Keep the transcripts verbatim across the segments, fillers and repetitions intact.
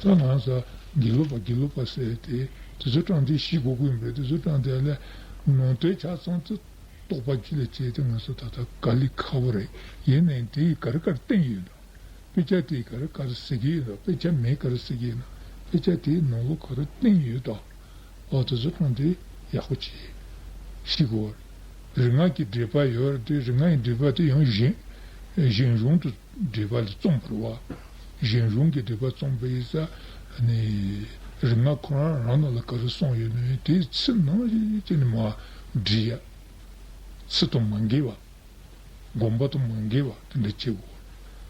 ད་ང་ཚོ་དགེ་ལུགས་པ་དགེ་ལུགས་པ་ཟེར་ཏེ་དེ་ཚོ་དྲངས་ཏེ་ཤི་དགོས་ཀྱི་ཡིན་པས། དེ་ཚོ་དྲངས་ཏེ་ལས་ནང་དོན་ཆ་ཚང་དུ་རྟོགས་པ་ཅིག་ལ་བྱས་ཏེ་ང་ཚོ་ད་ལྟ་དཀའ་ལས་ཁག་པོ་རེད། ཡིན་ནའི་དེ་ཡི་ག་རེ་ག་རེ་བསྟན་ཡོད་དམ། དཔེ་ཆ་དེ་ག་རེ་ག་རེ་ཟེར་གྱི་ཡོད་དམ། དཔེ་ཆ་མེད་ག་རེ་ཟེར་གྱི་ཡོད་དམ། དཔེ་ཆ་དེའི་ནང་ལོགས་ག་རེ་བསྟན་ཡོད་དམ། འོ་དེ་ཚོ་དྲངས་ཏེ་ཡག་པོ་བྱས་ཤེས་དགོས་པ་རེད། རིག་སྔགས་ཀྱི་འགྲེལ་པ་ཡོད་རེད་དེ། རིག་སྔགས་ཀྱི་འགྲེལ་པ་དེ་ཡང་གཞན་གཞན་གཞུང་དུ་འགྲེལ་པ་ལ་རྩོམ་པ་རེད་པ། གཞན་གཞུང་གི་འགྲེལ་པ་རྩོམ་པ་ཡིན་ཙང་ནི་རིག་སྔགས་ཁོ་རང་རང་ནང་ལ་ག་རེ་གསུངས་ཡོད་ན་དེའི་ཚིག་ནང་བཞིན་བྱས་ནས་མར་འབྲི་ཡ། ཚིག་དང་མ་འགལ་བ། དགོངས་པ་དང་མ་འགལ་བ་དེ་འདྲ་བྱེད་དགོས།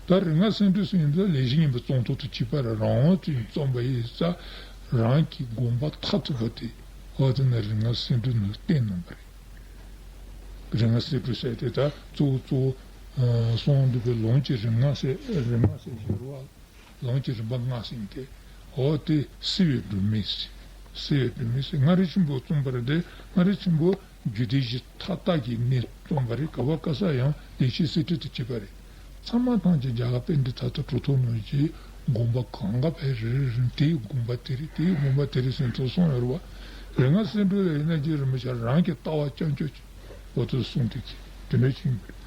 ད་རིག་སྔགས་སེམས་འགྲེལ་ཟེར་ཡིན་ཙང་ལེགས་བཤད་སྙིང་པོ་རྩོམ་ཐོག་ཏུ་བྱས་པ་རང་དབང་དུ་རྩོམ་པ་ཡིན་ཙང་རང་གི་དགོངས་པ་མཐར་ཐུག་པ་དེ་འོ་དེ་ནི་རིག་སྔགས་སེམས་འགྲེལ་ནང་བསྟན་གནང་བ་རེད། རིག་སྔགས་སེམས་འགྲེལ་ཟེར་དེ་ད་གཙོ་བོ་གཙོ་བོ་གསུང་འདུས་པའི་ལུང་གི་རིག་སྔགས་ཟེར་རིག་སྔགས་ཟེར་བཞིན་རེད་པ། ལུང་གི་རིམ་པ་ལྔ་ཟེར་དེ། འོ་དེ་བསིལ་བའི་སྒྲོན་མེ་ཟེར། བསིལ་བའི་སྒྲོན་མེ་ཟེར། མངའ་རིས་ཆེན་པོ་རྩོམ་པ་རེད་དེ། མངའ་རིས་ཆེན་པོ་རྒྱུད་སྡེ་བཞི་མཐའ་དག་གི་གནས་རྩོམ་པ་རེད། ག་པར་ག་ས་ཡང་ལེགས་བཤད་གསེར་ཁྲི་དུ་བྱས་པ་རེད། ཚང་མ་ཐམས་ཅད་རྒྱ་གར་དཔལ་ལྡན་དར་ཐོག་གྲུབ་ཐོབ་རྣམས་ཀྱི་དགོངས་པ་གང་ག་བས་རེ་རེ་རེ་དེའི་དགོངས་པ་དེ་རེད། དེའི་དགོངས་པ་དེ་རེད་ཟེར་ཐོག་གསུངས་ཡོད་རེད་པ། རིག་སྔགས་སེམས་འགྲེལ་ལ་ཡིན་ན་རྗེ་རིན་པོ་ཆེ་རང་གི་ལྟ་བ་རྐྱང་ཕྱོགས་ཀྱི། འོ་དེ་གསུངས་དེ་གི་དེ་འདྲ་ཞིག་ཡིན་པ་རེད།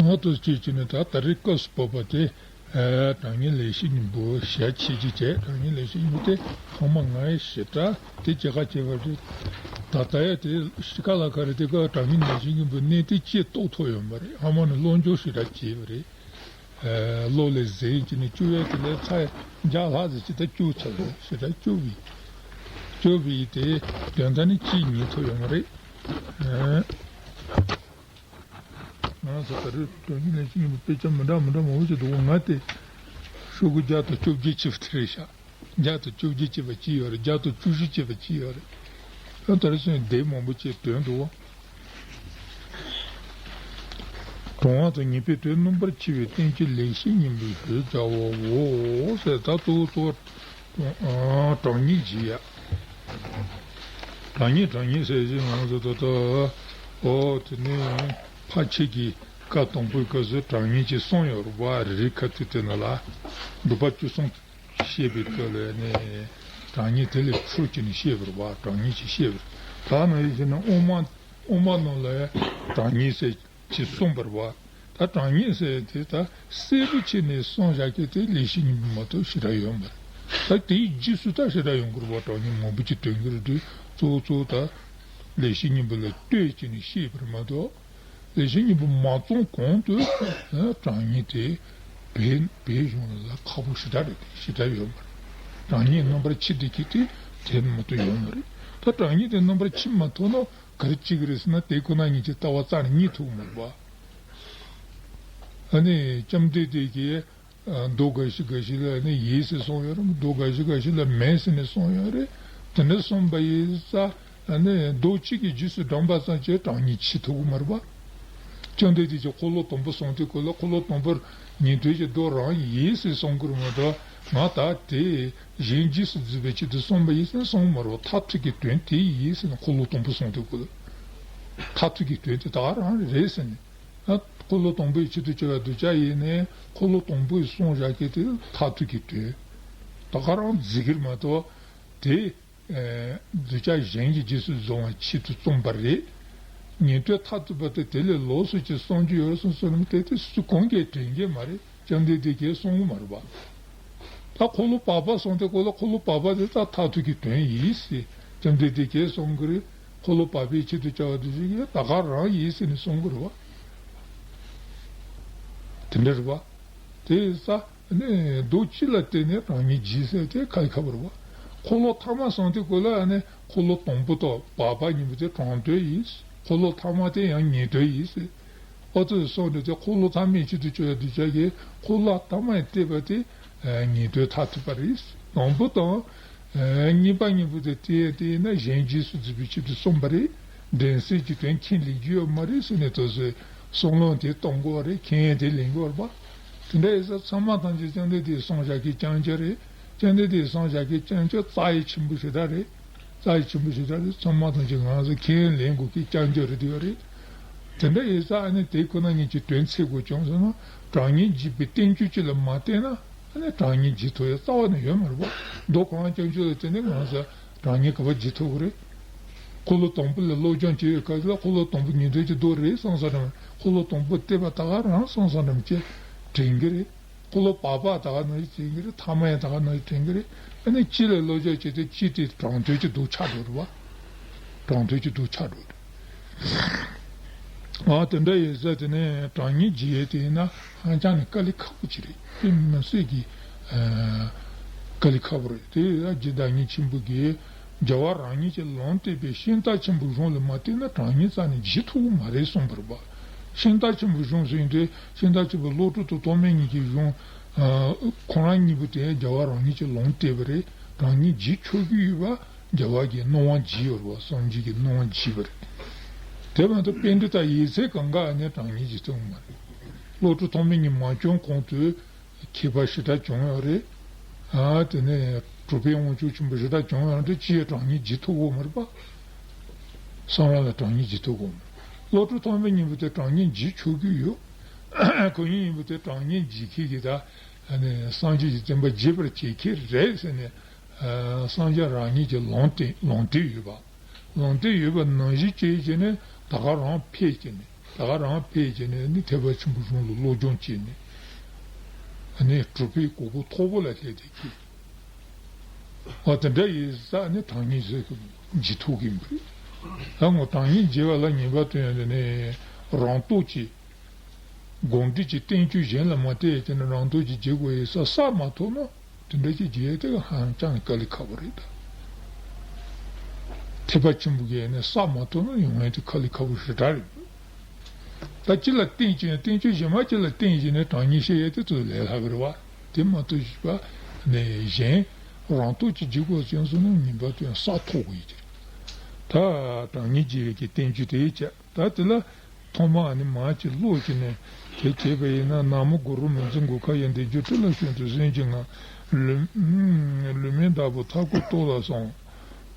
འོ་དེ་བྱས་བྱས་ནས་ད་ད་རེས་སྐབས་སུ་བབས་པ་དེ། ཨེ། གྲངས་སྙེད་ལེགས་བཤད་སྙིང་པོ་ཞལ་ཕྱེ་རྒྱུ་བྱས། གྲངས་སྙེད་ལེགས་བཤད་སྙིང་པོ་དེ་ཐོག་མ་ང་ཡི་ཞེ་དྲག་དེ་སྐྱེ་ཁ་སྐྱེ་བ་རེད། ད་ལྟ་ཡ་དེ་ཤི་ཁ་ལ་ཁ་རེད། དེ་ཀ་གྲངས་སྙེད་ལེགས་བཤད་སྙིང་པོའི་གནད་དེ་ཅིག་རྟོགས་ཐུབ་ཡོད་མ་རེད། ཨ་མ་ནི་བློ་འགྱོད་ཞེ་དྲག་བྱས་པ་རེད། ཨེ། བློ་ལས་ཟིན་གྱི་ནི་སྐྱོ་བས་དེ་ལས་ཚ་བརྒྱ་ལྷག་ཙམ་ཅིག་ད་སྐྱོ་ཚར་རེད། ཞེ་དྲག་སྐྱོ་བའི་སྐྱོ་བའི་དེ་དོན་དག་ནི་ཅིག་ཉན་ཐུབ་ཡོད་མ་རེད། ཨེ། ང་རང་ཚོ་ད་རེས་དོན་གྱི་ལས་ཀྱི་ཡིན་པ་དཔེ་ཆ་མི་འདྲ་མི་འདྲ་མང་པོ་ཞིག་འདུག་ང་དེ་ཤོག་གུ་བརྒྱ་དང་བཅོ་བརྒྱད་ཅིག་དེ་རེད་ཤག་བརྒྱ་དང་བཅོ་བརྒྱད་ཅིག་པ་ཅིག་ཡོད་རེད། བརྒྱ་དང་བཅུ་བཞི་ཅིག་པ་ཅིག་ཡོད་རེད། ཨ་ད་རེས་སོང་སྡེ་མང་པོ་ཅིག་དོན་འདུག་གྲོང་བ་དང་ཉེས་པའི་དོན་རྣམ་པར་ཕྱེ་བའི་བསྟན་བཅོས་ལེགས་བཤད་སྙིང་པོའི་ཞེས་བྱ་བའོ་ཟེར། ད་གཙོ་བོ་གཙོ་བོ། ཨ། གྲངས་སྙེད་ཀྱི་ཡ། གྲངས་སྙེད་གྲངས་སྙེད་ཟེར་བཞིན་ང་ཚོ་ད་ལྟ། ཨོ་དེ་ནས་ཕལ་ཆེར་གྱི་བཀའ་དང་པོའི་སྐབས་སུ་གྲངས་སྙེད་ཅིག་གསུངས་ཡོད་རེད་པ། རེ་རེ་ཁ་ཐུག་དེ་ནང་ལ་སྒྲུབ་པ་བཅུ་གསུམ་བཤད་པའི་སྐབས་ལ་ནས་གྲངས་སྙེད་དེ་ལས་འཕྲོས་ཀྱི་ནས་བཤད་པ་རེད་པ། གྲངས་སྙེད་ཅིག་བཤད་པ་རེད། ད་ནང་བཞིན་ན་དབུ་མ་དབུ་མ་ནང་ལ་གྲངས་སྙེད་ཟེར། ཅེས་གསུངས་པ་རེད་པ། ད་གྲངས་སྙེད་ཟེར་དེ་ད་གསལ་པོ་བྱས་ནས་གསུངས་བཞག་མཁན་དེ་ལེགས་བཤད་སྙིང་པོ་མ་གཏོགས་ཞེ་དྲག་ཡོད་མ་རེད། ད་དེའི་རྗེས་སུ་ད་ཞེ་དྲག་ཡོང་གི་རེད་པ། གྲངས་སྙེད་མང་པོ་ཅིག་འདོན་གྱི་རེད་དུས་གཙོ་བོ་གཙོ་བོ་ད་ལེགས་བཤད་སྙིང་པོ་ལ་ལྟོས་བྱས་ནས་བཤད་པ་རེད་མ་གཏོགས། ལེགས་བཤད་སྙིང་པོ་མ་རྩོམ་གོང་དུ་གྲངས་སྙེད་དེ་བོད་བོད་གཞུང་ལ་ཁག་པོ་ཞེ་དྲག་རེད། དེ་ཞེ་དྲག་ཡོད་མ་རེད། གྲངས་སྙེད་རྣམ་པར་ཕྱེ་བསྡད་མཁན་དེ་དེ་མ་གཏོགས་ཡོད་མ་རེད། ད་གྲངས་སྙེད་དེ་རྣམ་པར་ཕྱེ་མ་ཐུབ་ན། ག་རེ་བྱེད་ཀྱི་རེད་ཟེར་ན། དེ་ཁོ་ན་ཉིད་ཀྱི་ལྟ་བ་རྩ་ནས་རྙེད་ཐུབ་ཀྱི་མ་རེད་པ། ཨ་ནི་བཅོམ་ལྡན་འདས་ཀྱིས་མདོ་འགའ་ཞིག་འགའ་ཞིག་ལ་ནི་ཡིན་ཟེར་གསུངས་ཡོད་རེད། མདོ་འགའ་ཞིག་འགའ་ཞིག་ལ་མིན་ཟེར་ནས་གསུངས་ཡོད་རེད། དེ་འདྲ་གསུངས་པ་ཡིན་ཙང་ཨ་ནི་མདོ་གཅིག་གི་རྗེས་སུ་འབྲངས་པ་ཙམ་གྱིས་གྲངས་སྙེད་ཕྱེ་ཐུབ་ཀྱི་མ་རེད་པ། བཅོམ་ལྡན་འདས་ཀྱིས་འཁོར་ལོ་དང་པོ་གསུངས་དུས་སྐབས་ལ་འཁོར་ལོ་དང་པོར་ཉན་ཐོས་ཀྱི་མདོ་རང་ཡིན་ཟེར་གསུང་གི་རེད་མ་གཏོགས། ང་ད་དེ་གཞན་རྗེས་སུ་འཛིན་པའི་ཆེད་དུ་གསུངས་པ་ཡིན་ཟེར་གསུངས་མ་རེད། མཐར་ཐུག་གི་དོན་དེ་ཡིན་ཟེར་ནས་འཁོར་ལོ་དང་པོ་གསུངས་དུས་སྐབས་ལ། མཐར་ཐུག་གི་དོན་དེ་ད་ག་རང་རེད་ཟེར་ནས། ཨ། འཁོར་ལོ་དང་པོའི་ཆེད་དུ་བྱ་བ་གདུལ་བྱ་ཡིན་ནས་འཁོར་ལོ་དང་པོས་གསུངས་བཞག་མཁན་དེ་མཐར་ཐུག་གི་དོན་ད་ག་རང་འཛིན་གྱི་རེད་མ་གཏོགས། དེ། ཨེ། གདུལ་བྱ་གཞན་གྱི་རྗེས་སུ་བཟུང་བའི་ཆེད་དུ་རྩོམ་པ་རེད། ཉན་ཐོས་མཐར་ཐུག་པ་དེ་དེ་ལས་ལོགས་སུ་ཅིག་གསུང་རྒྱུ་ཡོད་གསུངས་སོང་ན་དེ་དེ་སུ་གང་གིས་དྲན་གྱི་མ་རེད། བཅོམ་ལྡན་འདས་ཀྱིས་གསུང་གི་མ་རེད་པ། ད་འཁོར་ལོ་བར་པ་གསུངས་དུས་སྐབས་ལ་འཁོར་ལོ་བར་པ་དེ་ད་མཐར་ཐུག་གི་དོན་ཡིན་ཟེར་བཅོམ་ལྡན་འདས་ཀྱིས་གསུང་གི་རེད། འཁོར་ལོ་བར་པའི་ཆེད་དུ་བྱ་བ་གདུལ་བྱ་ཡིན་ད་ག་རང་ཡིན་ཟེར་ནས་གསུང་གི་རེད་པ། དེ་འདྲ་རེད་པ། དེ་ས། ནས་མདོ་གཅིག་ལ་བརྟེན་ནས་གྲངས་སྙེད་བརྗོད་ཟེར་དེ་ཁ་ཁ་བར་བ། འཁོར་ལོ་ཐ་མ་གསུངས་དུས་སྐབས་ལ་ནི་འཁོར་ལོ་དང་པོ་དང་བར་པ་གཉིས་པོ་དེ་གྲངས་དོན་ཡིན། འཁོར་ལོ་ཐ་མ་དེ་ཡང་ཉན་ཐོས་ཡིན་ཟེར། ཨོ་ཙི་གསུངས་ནས་དེ་འཁོར་ལོ་ཐ་མའི་ཆེད་དུ་བྱ་བ་གདུལ་བྱ་གི་འཁོར་ལོ་ཐ་མ་ཡི་བསྟན་པ་དེ་ཉན་ཐོས་མཐར་ཐུག་པ་རེད། དང་པོ་དང་གཉིས་པ་གཉིས་པོ་དེ་དེ་དེ་ཡིན་ན་གཞན་རྗེས་སུ་འཛིན་པའི་ཆེད་དུ་གསུངས་པ་རེད། འགྲན་སེམས་ཀྱི་དོན་ཁས་ལེན་རྒྱུ་ཡོད་མ་རེད་ཟེར་ནས་དུ་ཟེར། བསམ་བློ་དེ་གཏོང་དགོས་རེད། ཁས་ལེན་དེ་ལེན་དགོས་རེད་པ། དེ་འདྲ་ཡིན་ཙང་ཚང་མ་ཐམས་ཅད་བཅོམ་ལྡན་འདས་གསུངས་བཞག་གི་རྐྱང་རྐྱང་རེད། བཅོམ་ལྡན་འདས་གསུངས་བཞག་གི་རྐྱང་རྐྱང་རྩ་ཡི་ཆེན་པོ་ཞེ་དྲག་རེད། རྩ་ཡི་ཆེན་པོ་ཞེ་དྲག་རེད། ཚང་མ་ཐམས་ཅད་ང་ཚོ་ཁས་ལེན་དགོས་ཀྱི་རྐྱང་རྐྱང་རེད་དེ་ཡོད་རེད། དེ་འདྲ་ཡིན་ཙང་ཨ་ནི་དེ་ཁོ་ན་ཉིད་ཀྱི་དོན་ཚིག་གོ་བྱུང་ཟེར་ན། གྲངས་སྙེད་འཇིག་པའི་བསྟན་བཅོས་ཅིག་ལ་མ་བརྟེན་ན་ཨ་ནི་གྲངས་སྙེད་འཇིག་ཐུབ་ཡ་རྩ་བ་ནས་ཡོད་མ་རེད་པ། མདོ་ཁོ་རང་རྐྱང་རྐྱང་ལ་བརྟེན་ནས་ང་ཚོ་གྲངས་སྙེད་ག་པར་འཇིག་ཐུབ་ཀྱི་རེད། འཁོར་ལོ་དང་པོ་ལ་སློབ་སྦྱོང་བྱེད་ཡོད་སྐབས་ལ་འཁོར་ལོ་དང་པོ་ཉན་ཐོས་ཀྱི་མདོ་རེད་བསམ་བསམ་འདྲ་མ། འཁོར་ལོ་དང་པོ་བལྟས་པ་ད་ག་རང་བསམ་བསམ་འདྲ་མ་བྱས་དྲན་གྱི་རེད། འཁོར་ལོ་བར་པ་ད་ག་ནང་བཞིན་དྲན་གྱི་རེད། ཐ་མ་ཡང་ད་ག་ནང་བཞིན་དྲན་གྱི་རེད། ཨ་ནི་སྤྱི་ལ་སློབ་སྦྱོང་བྱས་ཏེ་སྤྱི་དེ་གྲངས་ཐོས་ཀྱི་མདོ་ཆགས་འགྲོ་རེད་བ། གྲངས་ཐོས་ཀྱི་མདོ་ཆགས་འགྲོ་རེད། ཨ་དེ་འདྲ་ཡིན་ཙང་དེ་ནས་གྲངས་སྙེད་འཇིག་ཡས་དེ་ཡིན་ན་ཧ་ཅང་ནས་དཀའ་ལས་ཁག་པོ་ཅིག་རེད། དཔེ་མི་སྲིད་ཀྱི་ཨ་དཀའ་ལས་ཁག་པོ་རེད། དེ་ཡང་རྗེ་བདག་ཉིད་ཆེན་པོ་གིས་རྒྱལ་བ་རང་ཉིད་ཀྱིས་ལུང་བསྟན་པའི་ཤིང་རྟ་ཆེན་པོའི་གཞུང་ལ་མ་བལྟས་ན་གྲངས་སྙེད་རྩ་ནས་འཇིག་ཐུབ་ཀྱི་མ་རེད་གསུངས་པ་རེད་པ། ཤིང་རྟ་ཆེན་པོའི་གཞུང་ཟེར་ཡོང་དུས་ཤིང་རྟ་ཆེན་པོ་བློ་གྲོས་དང་ཐོགས་མེད་གཉིས་ཀྱི་གཞུང་། ཨ་ཁོ་རང་གཉིས་པོ་དེ་རྒྱལ་བ་རང་ཉིད་ཀྱིས་ལུང་བསྟན་པ་རེད། གྲངས་སྙེད་འཇིག་ཆོག་གི་ཡོད་པ། རྒྱལ་བ་གིས་གནང་བ་བགྱིས་ཡོད་རེད་བ། སངས་རྒྱས་ཀྱིས་གནང་བ་བགྱིས་པ་རེད། དེ་མ་གཏོགས་པཎྜི་ཏ་ཡིག་ཚད་གང་ག་ནས་གྲངས་སྙེད་ཅིག་ཐོན་མ་རེད། བློ་གྲོས་ཐོགས་མེད་གཉིས་མ་བྱོན་གོང་དུ་མཁས་པ་ཞེ་དྲག་བྱུང་ཡོད་རེད། ཨ་དེ་ནས་གྲུབ་པའི་དབང་ཕྱུག་ཆེན་པོ་ཞེ་དྲག་བྱུང་ཡོད་རེད། ཅི་ཡང་གྲངས་སྙེད་བགྱིས་ཐུབ་ཀྱི་མ་རེད་པ། བསམ་ར་ལ་གྲངས་སྙེད་བགྱིས་ཐུབ་ཀྱི་མ་རེད། བློ་གྲོས་ཐོགས་མེད་གཉིས་པོ་དེ་གྲངས་སྙེད་བགྱིས་ཆོག་གི་ཡོད། ཁོ་གཉིས་གཉིས་པོ་དེ་གྲངས་སྙེད་བགྱིས་མཁན་གྱི་ད་ཨ་ནི་སངས་རྒྱས་ཀྱི་བསྟན་པ་རྒྱས་པར་བྱེད་མཁན་རེད་ཟེར་ནས། ཨ་སངས་རྒྱས་རང་ཉིད་ཀྱི་ལུང་བསྟན་ལུང་བསྟན་ཡོད་པ། ལུང་བསྟན་ཡོད་པ་ནང་བཞིན་བྱས་བྱས་ནས་ད་ག་རང་ཕེབས་བྱས་ནས་ད་ག་རང་ཕེབས་བྱས་ནས་ནི་ཐེག་པ་ཆེན་པོའི་གཞུང་ལ་སློབ་སྦྱོང་བྱས་ནས། ཨ་ནི་གྲུབ་པའི་གོ་འཕང་མཐོ་པོ་ལ་སླེབས་ཏེ་ཁྱེད། ཨ་དེ་འདྲ་ཡིན་ཙང་ནི་གྲངས་སྙེད་ཟེར་གྱི་འཇིག་ཐུབ་ཀྱི་མ་རེད། ད་ངོ་གྲངས་སྙེད་འཇིག་པ་ལ་ངེས་པར་དུ་ཡང་དེ་ནི་རང་རྟོགས་ཀྱིས། དགོངས་འགྲེལ་གྱི་བསྟན་བཅོས་གཞན་ལ་མ་བལྟས་ཀྱི་ནི་རང་རྟོགས་ཀྱིས་འཇིག་དགོས་ཡོད་ས་ས་མ་ཐོབ་ན་དེ་འདྲ་ཅིག་འཇིག་ཡས་དེ་ཧ་ཅང་དཀའ་ལས་ཁག་པོ་རེད་ད། ཐེག་པ་ཆེན་པོ་གི་ནི་ས་མ་ཐོབ་ན་ཡོང་ཡས་དེ་དཀའ་ལས་ཁག་པོ་ཞེ་དྲག་རེད། ད་ཅི་ལ་བརྟེན་ཅིང་བསྟན་བཅོས་གཞན་མ་ཅི་ལ་བརྟེན་ཅིང་ནི་གྲངས་སྙེད་བཤད་ཡས་དེ་ཚོ་ལས་སླ་བ་རེད་བ། དེ་མ་གཏོགས་གཞན་རང་རྟོགས་ཀྱིས་འཇིག་དགོས་ཀྱང་སོང་ན་ངེས་པར་དུ་ཡང་ས་ཐོབ་དགོས་ཡོད་ཀྱི་རེད། ད་གྲངས་སྙེད་འཇིག་ཡས་ཀྱི་བསྟན་བཅོས་དེ་བྱས། ད་དེ་ལ་ཐོག་མ་ནི་མར་གྱི་ཀློག་གི་ནས་དེ་བྱས་པ་ཡིན་ན། ན་མོ་གུ་རུ་མི་འཛིན་གུ་ཁ་ཡ། འདི་རྒྱུད་སྤྲུལ་ལ་ཞོན་དུ་གསོན་གྱི་ངང་། ལུས་ལུས་མེད་བདག་པོ་མཐའ་བསྐོར་རྟོག་ལ་སོང་།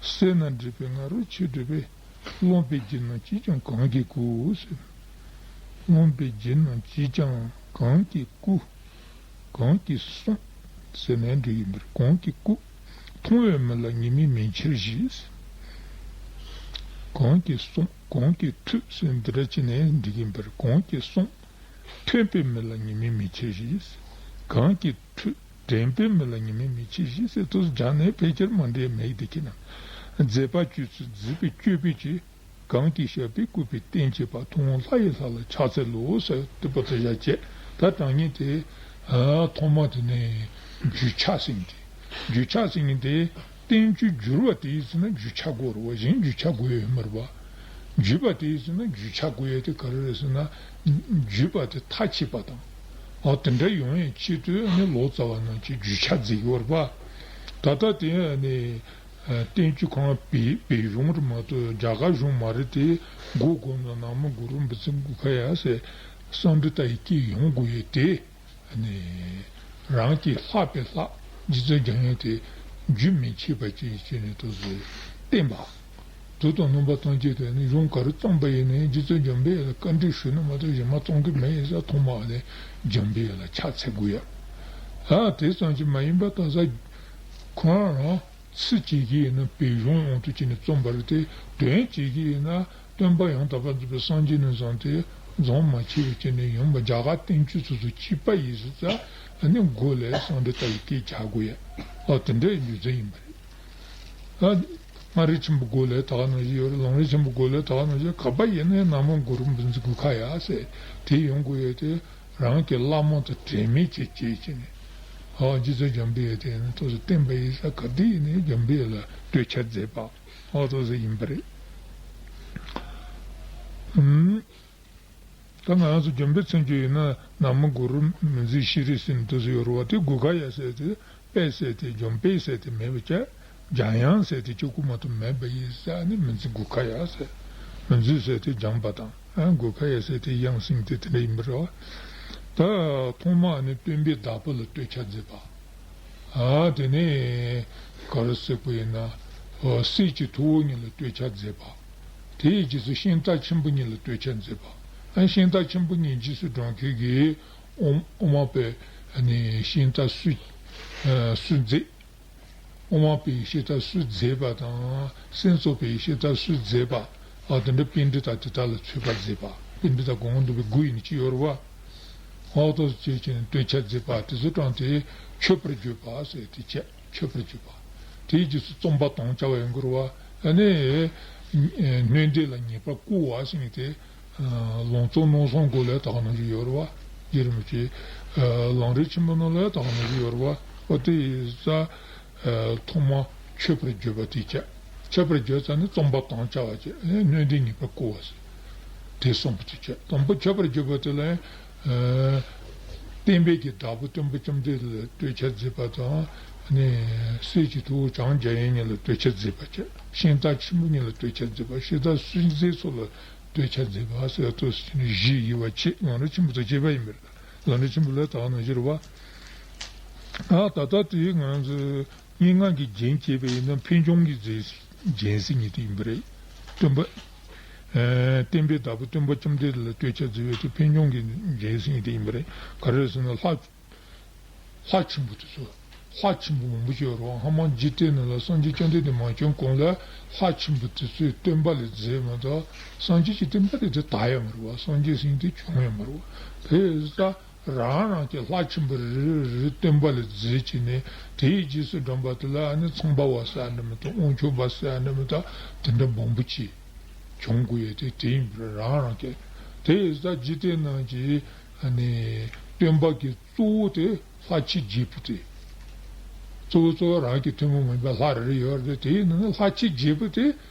སེར་སྣ་བསྒྲིབས་པའི་ང་རོ་ཆུས་བསྒྲིབས་པས། རློམ་པའི་རྒྱུ་རྣམས་ཅིས་ཀྱང་གང་གིས་བཀུག་ཟེར། རློམ་པའི་རྒྱུ་རྣམས་ཅིས་ཀྱང་གང་གིས་བཀུག། གང་གིས་བསྲུང་ཟེར་ནས་འགྲིག་གིན་པར་གང་གིས་བཀུག། མཐོང་བའི་མི་ལ་ཉི་མའི་མེ་ཁྱེར་བཞིན། གང་གིས་བསྲུང་། གང་གིས་ཐུབ་ཟེར་འདི་འདྲ་བྱས་ནས་འགྲིག་གིན་པར་གང་གིས་བསྲུང་། ཐོས་པའི་མི་ལ་ཉི་མའི་མེ་ཁྱེར་བཞིན། གང་གིས་ཐུབ། དྲན་པའི་མི་ལ་ཉི་མའི་མེ་ཁྱེར་བཞིན་ཟེར་དུས་སྦྱར་ནས་ཕལ་ཆེར་མ་འདྲེས་མེད་དེ་ཁྱེད་རྣམས། མཛད་པ་སྤྱོད་ཚུལ་མཛད་པའི་སྤྱོད་པའི་ཕྱིར། གང་གིས་བཤད་པའི་བཀོད་པའི་བསྟན་བཅོས་པ། མཐོང་ལྷ་ཡི་ལྷ་ལ་ཕྱག་འཚལ་ལོ་ཟེར་དེ་པོ་དེ་བཞག་བྱས། ད་གྲངས་སྙེད་དེ་ཨ་ཐོག་མ་དེ་ནས་རྒྱུ་ཆ་ཟིན་ཏེ། རྒྱུ་ཆ་ཟིན་ཏེ་བསྟན་བཅོས་བསྒྱུར་བ་དེ་ཡིན་ཟེར་ན་རྒྱུ་ཆ་དགོས་རེད་བ། གཞན་རྒྱུ་ཆ་དགོས་ཡོད་མ་རེད་བ། བརྒྱུད་པ་དེ་ཡིན་ཟེར་ན་རྒྱུ་ཆ་དགོས་ཡོད་དེ་ག་རེ་རེད་ཟེར་ན། བརྒྱུད་པ་དེ་མཐའ་ཕྱིན་པ་དང་། ཨ་དེ་འདྲ་ཡོང་ཡའི་ཆེད་དུ་ནི་ལོ་ཙཱ་བ་རྣམས་ཀྱིས་རྒྱུ་ཆ་བརྩི་གི་ཡོད་རེད་བ། ད་ལྟ་དེ་ནི། བསྟན་བཅོས་ཁོ་རང་བོད་བོད་གཞུང་རེད་མ་གཏོགས་རྒྱ་གར་གཞུང་མ་རེད་དེ། མགོ་སྒུར་ན་ན་མོ་གུ་རུ་མི་འཛིན་གུ་ཁ་ཡ་ཟེར། སཾ་སྐྲྀ་ཏ་ཡི་སྐད་ཡོང་དགོས་ཡས་དེ། ནི་རང་གི་ལྷག་པའི་ལྷ་རྗེ་བཙུན་འཇམ་དབྱངས་དེ་རྒྱུན་མི་འཆད་པ་ཅིག་བྱས་ནས་དུ་བསྟན་པ། དུ་དང་རྣམ་པ་ཐམས་ཅད་དུ་ནི་གཞུང་ག་རེ་བརྩམས་པ་ཡིན་ནའི་རྗེ་བཙུན་འཇམ་པའི་དབྱངས་ལ་བཀའ་འདྲི་ཞུས་ན་མ་གཏོགས་གཞན་མ་བརྩམས་ཀྱི་མེད་ཡིན་ས། ཐོག་མ་ནས་འཇམ་པའི་དབྱངས་ལ་ཕྱག་འཚལ་དགོས་ཡ། ཨ་དེ་ཙམ་གྱིས་མ་ཡིན་པ་ད་ས་ཁོ་རང་རང་། ཚིག་བྱེད་ཀྱི་ཡིན་ན་བོད་གཞུང་དབང་དུ་བྱས་ནས་རྩོམ་པ་རེད་དེ། དོན་བྱེད་ཀྱི་ཡིན་ན་སྟོན་པ་ཡང་དག་པར་རྫོགས་པའི་སངས་རྒྱས་ནས་བཟུང་སྟེ་རྫོགས་མ་ཆེ་བའི་བྱས་ནས་ཡོང་བ་རྒྱ་གར་བསྟན་བཅོས་ཚོ་ཚོ་གཅིག་པ་ཡིན་ཟེར་ཙང་ནི་མགོ་ལས་སཾ་སྐྲྀ་ཏ་ཡི་སྐད་རྒྱག་དགོས་ཡ། ཨ་དེ་འདྲའི་རྒྱུ་མཚན་ཡིན་པ་རེད། ཨ་སྔགས་རིམ་ཆེན་པོ་མགོ་ལས་ད་ག་ནང་བཞིན་ཡོད་རེད། ལམ་རིམ་ཆེན་པོ་མགོ་ལས་ད་ག་ནང་བཞིན་ག་པ་ཡིན་ནའི་ན་མོ་གུ་རུ་མི་འཛིན་གུ་ཁ་ཡ་ཟེར་དེ་ཡོང་དགོས་ཡ་དེ། རང་གི་བླ་མ་དང་དྲན་མེད་བྱེད་བྱེད་བྱས་ནས། ཨ་རྗེ་བཙུན་འཇམ་པའི་དབྱངས་དེ་ནི་ཏོག་ཙམ་བསྟན་པ་ཡིན་ས་ག་དེ་ཡིན་ནའི་འཇམ་པའི་དབྱངས་ལ་བསྟོད་ཕྱག་མཛད་པ་ཨ་ཏོག་ཙམ་ཡིན་པ་རེད། ཨུམ། ད་ང་རང་ཚོ་འཇམ་པའི་མཚན་བརྗོད་ཡིན་ན་ན་མོ་གུ་རུ་མི་འཛིན་ཤྲཱི་ཟེར་ནས་ཏོག་ཙམ་ཡོད་རེད་བ། དེ་གུ་ཁ་ཡ་ཟེར་དེ། པས་ཟེར་དེ་འཇམ་པས་ཟེར་དེ་མེད་པ་བྱས། འཇམ་དབྱངས་ཟེར་དེ་གཅིག་པུ་མ་གཏོགས་མེད་པ་ཡིན་ཟེར། ཨ་ནི་མི་འཛིན་གུ་ཁ་ཡ་ཟེར། མི་འཛུད་ཟེར་དེ་སྦྱངས་པ་དང་། ཨ། གུ་ཁ་ཡ་ཟེར་དེ་དབྱངས་ཟིན་ཏེ་དེ་འདྲ་ཡིན་པ་རེད་བ། ད་ཐོག་མ་ནི་སྟོན་པའི་བདག་པོ་ལ་བསྟོད་ཕྱག་མཛད་པ། ཨ། དེ་ནས་ག་རེ་ཟེར་དགོས་ཡིན་ན། ཨོ། སྲས་ཀྱི་ཐུ་བོ་གཉིས་ལ་བསྟོད་ཕྱག་མཛད་པ། དེའི་རྗེས་སུ་ཤིང་རྟ་ཆེན་པོ་གཉིས་ལ་བསྟོད་ཕྱག་མཛད་པ། ཨ། ཤིང་རྟ་ཆེན་པོ་གཉིས་རྗེས་སུ་འབྲང་མཁན་གྱི་ཨོ་ཨོ་མ་པའི་ནི་ཤིང་རྟ་སུ་ཨ་སུ་མཛད། ཨོ་མ་པའི་ཤིང་རྟ་སུ་མཛད་པ་དང་། སྲས་མཚོ་པའི་ཤིང་རྟ་སུ་མཛད་པ། ཨ། དེ་འདྲ་པཎྜི་ཏ་དེ་དག་ལ་མཆོད་པ་མཛད་པ། པཎྜི་ཏ་གོང་དུ་བའི་དགུ་ཡིན་གྱི་ཡོད་རེད་བ། ཨོ་ཐོག་བཅས་ཀྱི་བསྟོད་ཕྱག་མཛད་པ་དེ་ཚོ་དྲངས་ཏེ་མཆོད་པར་བརྗོད་པ་ཟེར་དེ་བྱས། མཆོད་པར་བརྗོད་པ། དེའི་རྗེས་སུ་རྩོམ་པ་དང་བཅའ་བ་ཡིན་དགོས་རེད་བ། ཨ་ནི་སྣོད་ལྡན་ལ་ངེས་པར་བསྐུལ་བ་ཟེར་མཁན་དེ། ལང་ཚོ་སྣང་བཟང་སྒོ་ལས་དག་ནང་བཞིན་ཡོད་རེད་བ། རྗེ་རིན་པོ་ཆེ། ལམ་རིམ་ཆེན་པོ་ནང་ལ་དག་ནང་བཞིན་ཡོད་རེད་བ། ཨོ་དེ་ཡིན་ཙང་། ཐོག་མ་མཆོད་པར་བརྗོད་པ་དེ་བྱས། མཆོད་པར་བརྗོད་ཙང་ནི་རྩོམ་པ་དང་བཅའ་བ་བྱས། སྣོད་ལྡན་ངེས་པར་བསྐུལ་བ་ཟེར། དེ་གསུམ་པོ་དེ་བྱས། དང་པོ་མཆོད་པར་བརྗོད་པ་དེ་ལ། བསྟན་པའི་གི་བདག་པོ་སྟོན་པ་བཅོམ་ལྡན་འདས་ལ་བསྟོད་ཕྱག་མཛད་པ་དང་། ནི་སྲས་ཀྱི་ཐུ་བོ་བྱང་རྒྱ་ཡན་གཉིས་ལ་བསྟོད་ཕྱག་མཛད་པ་བྱས། ཤིང་རྟ་ཆེན་པོ་གཉིས་ལ་བསྟོད་ཕྱག་མཛད་པ། ཤིང་རྟ་སུ་མཛད་ཚོ་ལ་བསྟོད་ཕྱག་མཛད་པ་ཟེར་ཏོ་ཟེར་ནས་བཞི་ཡི་བ་ཆེ། ལམ་རིམ་ཆེན་པོ་དང་བཅས་པ་ཡིན་པར། ལམ་རིམ་ཆེན་པོ་ལ་དག་ནང་བཞིན་རེད་བ། ཨ། ད་ལྟ་དེ་ང་ཚོས་སྙན་ངག་གི་རྒྱན་བྱས་པ་ཡིན་ན་ཕན་ལྗོངས་ཀྱི་རྒྱན་རྒྱན་ཟེར་མཁན་དེ་ཡིན་པ་རེད། སྟོན་པ། ཨ། བསྟན་པའི་བདག་པོ་སྟོན་པ་བཅོམ་ལྡན་འདས་ལ་བསྟོད་ཕྱག་མཛད་པའི་དེ་ཕན་ལྗོངས་ཀྱི་རྒྱན་ཟེར་མཁན་དེ་ཡིན་པ་རེད། ག་རེ་ཟེར་ན་ལྷ། ལྷ་ཆེན་པོ་དེ་ཚོ། ལྷ་ཆེན་པོ་མང་པོ་ཅིག་ཡོད་རེད་བ། སྔ་མ་འཇིག་རྟེན་ནང་ལ་སངས་རྒྱས་བཅོམ་ལྡན་འདས་མ་བྱོན་གོང་ལ་ལྷ་ཆེན་པོ་དེ་ཚོས་སྟོན་པ་ལ་མཛད་མ་གཏོགས། སངས་རྒྱས་ཀྱི་བསྟན་པ་དེ་དེ་དར་ཡ་མ་རེད་བ། སངས་རྒྱས་ཟེར་མཁན་དེ་བྱུང་ཡ་མ་རེད་བ། དེ་ཡིན་ཙང་རང་རང་གི་ལྷ་ཆེན་པོ་རེ་རེ་རེ་སྟོན་པ་ལ་མཛད་བྱས་ནས། དེའི་རྗེས་སུ་འབྲངས་པ་དེ་ལ་ཨ་ནི་ཚངས་པ་བ་ཟེར་ཡ་འདྲ་མི་འདུག་དབང་ཕྱུག་པ་ཟེར་ཡ་འདྲ་མི་འདུག་དེ་འདྲ་མང་པོ་ཅིག་བྱུང་དགོས་ཡ་དེ་དེ་ཡིན་པ་རེད། རང་རང་གི། དེ་ཡིན་ཙང་འཇིག་རྟེན་ནང་གི་ཨ་ནི་སྟོན་པ་གི་གཙོ་བོ་དེ་ལྷ་ཆེན་བརྒྱད་པོ་དེ། གཙོ་བོ་གཙོ་བོ་རང་གི་ཐུན་མོང་མིན་པའི་ལྷ་རེ་རེ་ཡོད་རེད། དེ་ཡིན་ན་ནི་ལྷ་ཆེན་བརྒྱད་པོ་དེ་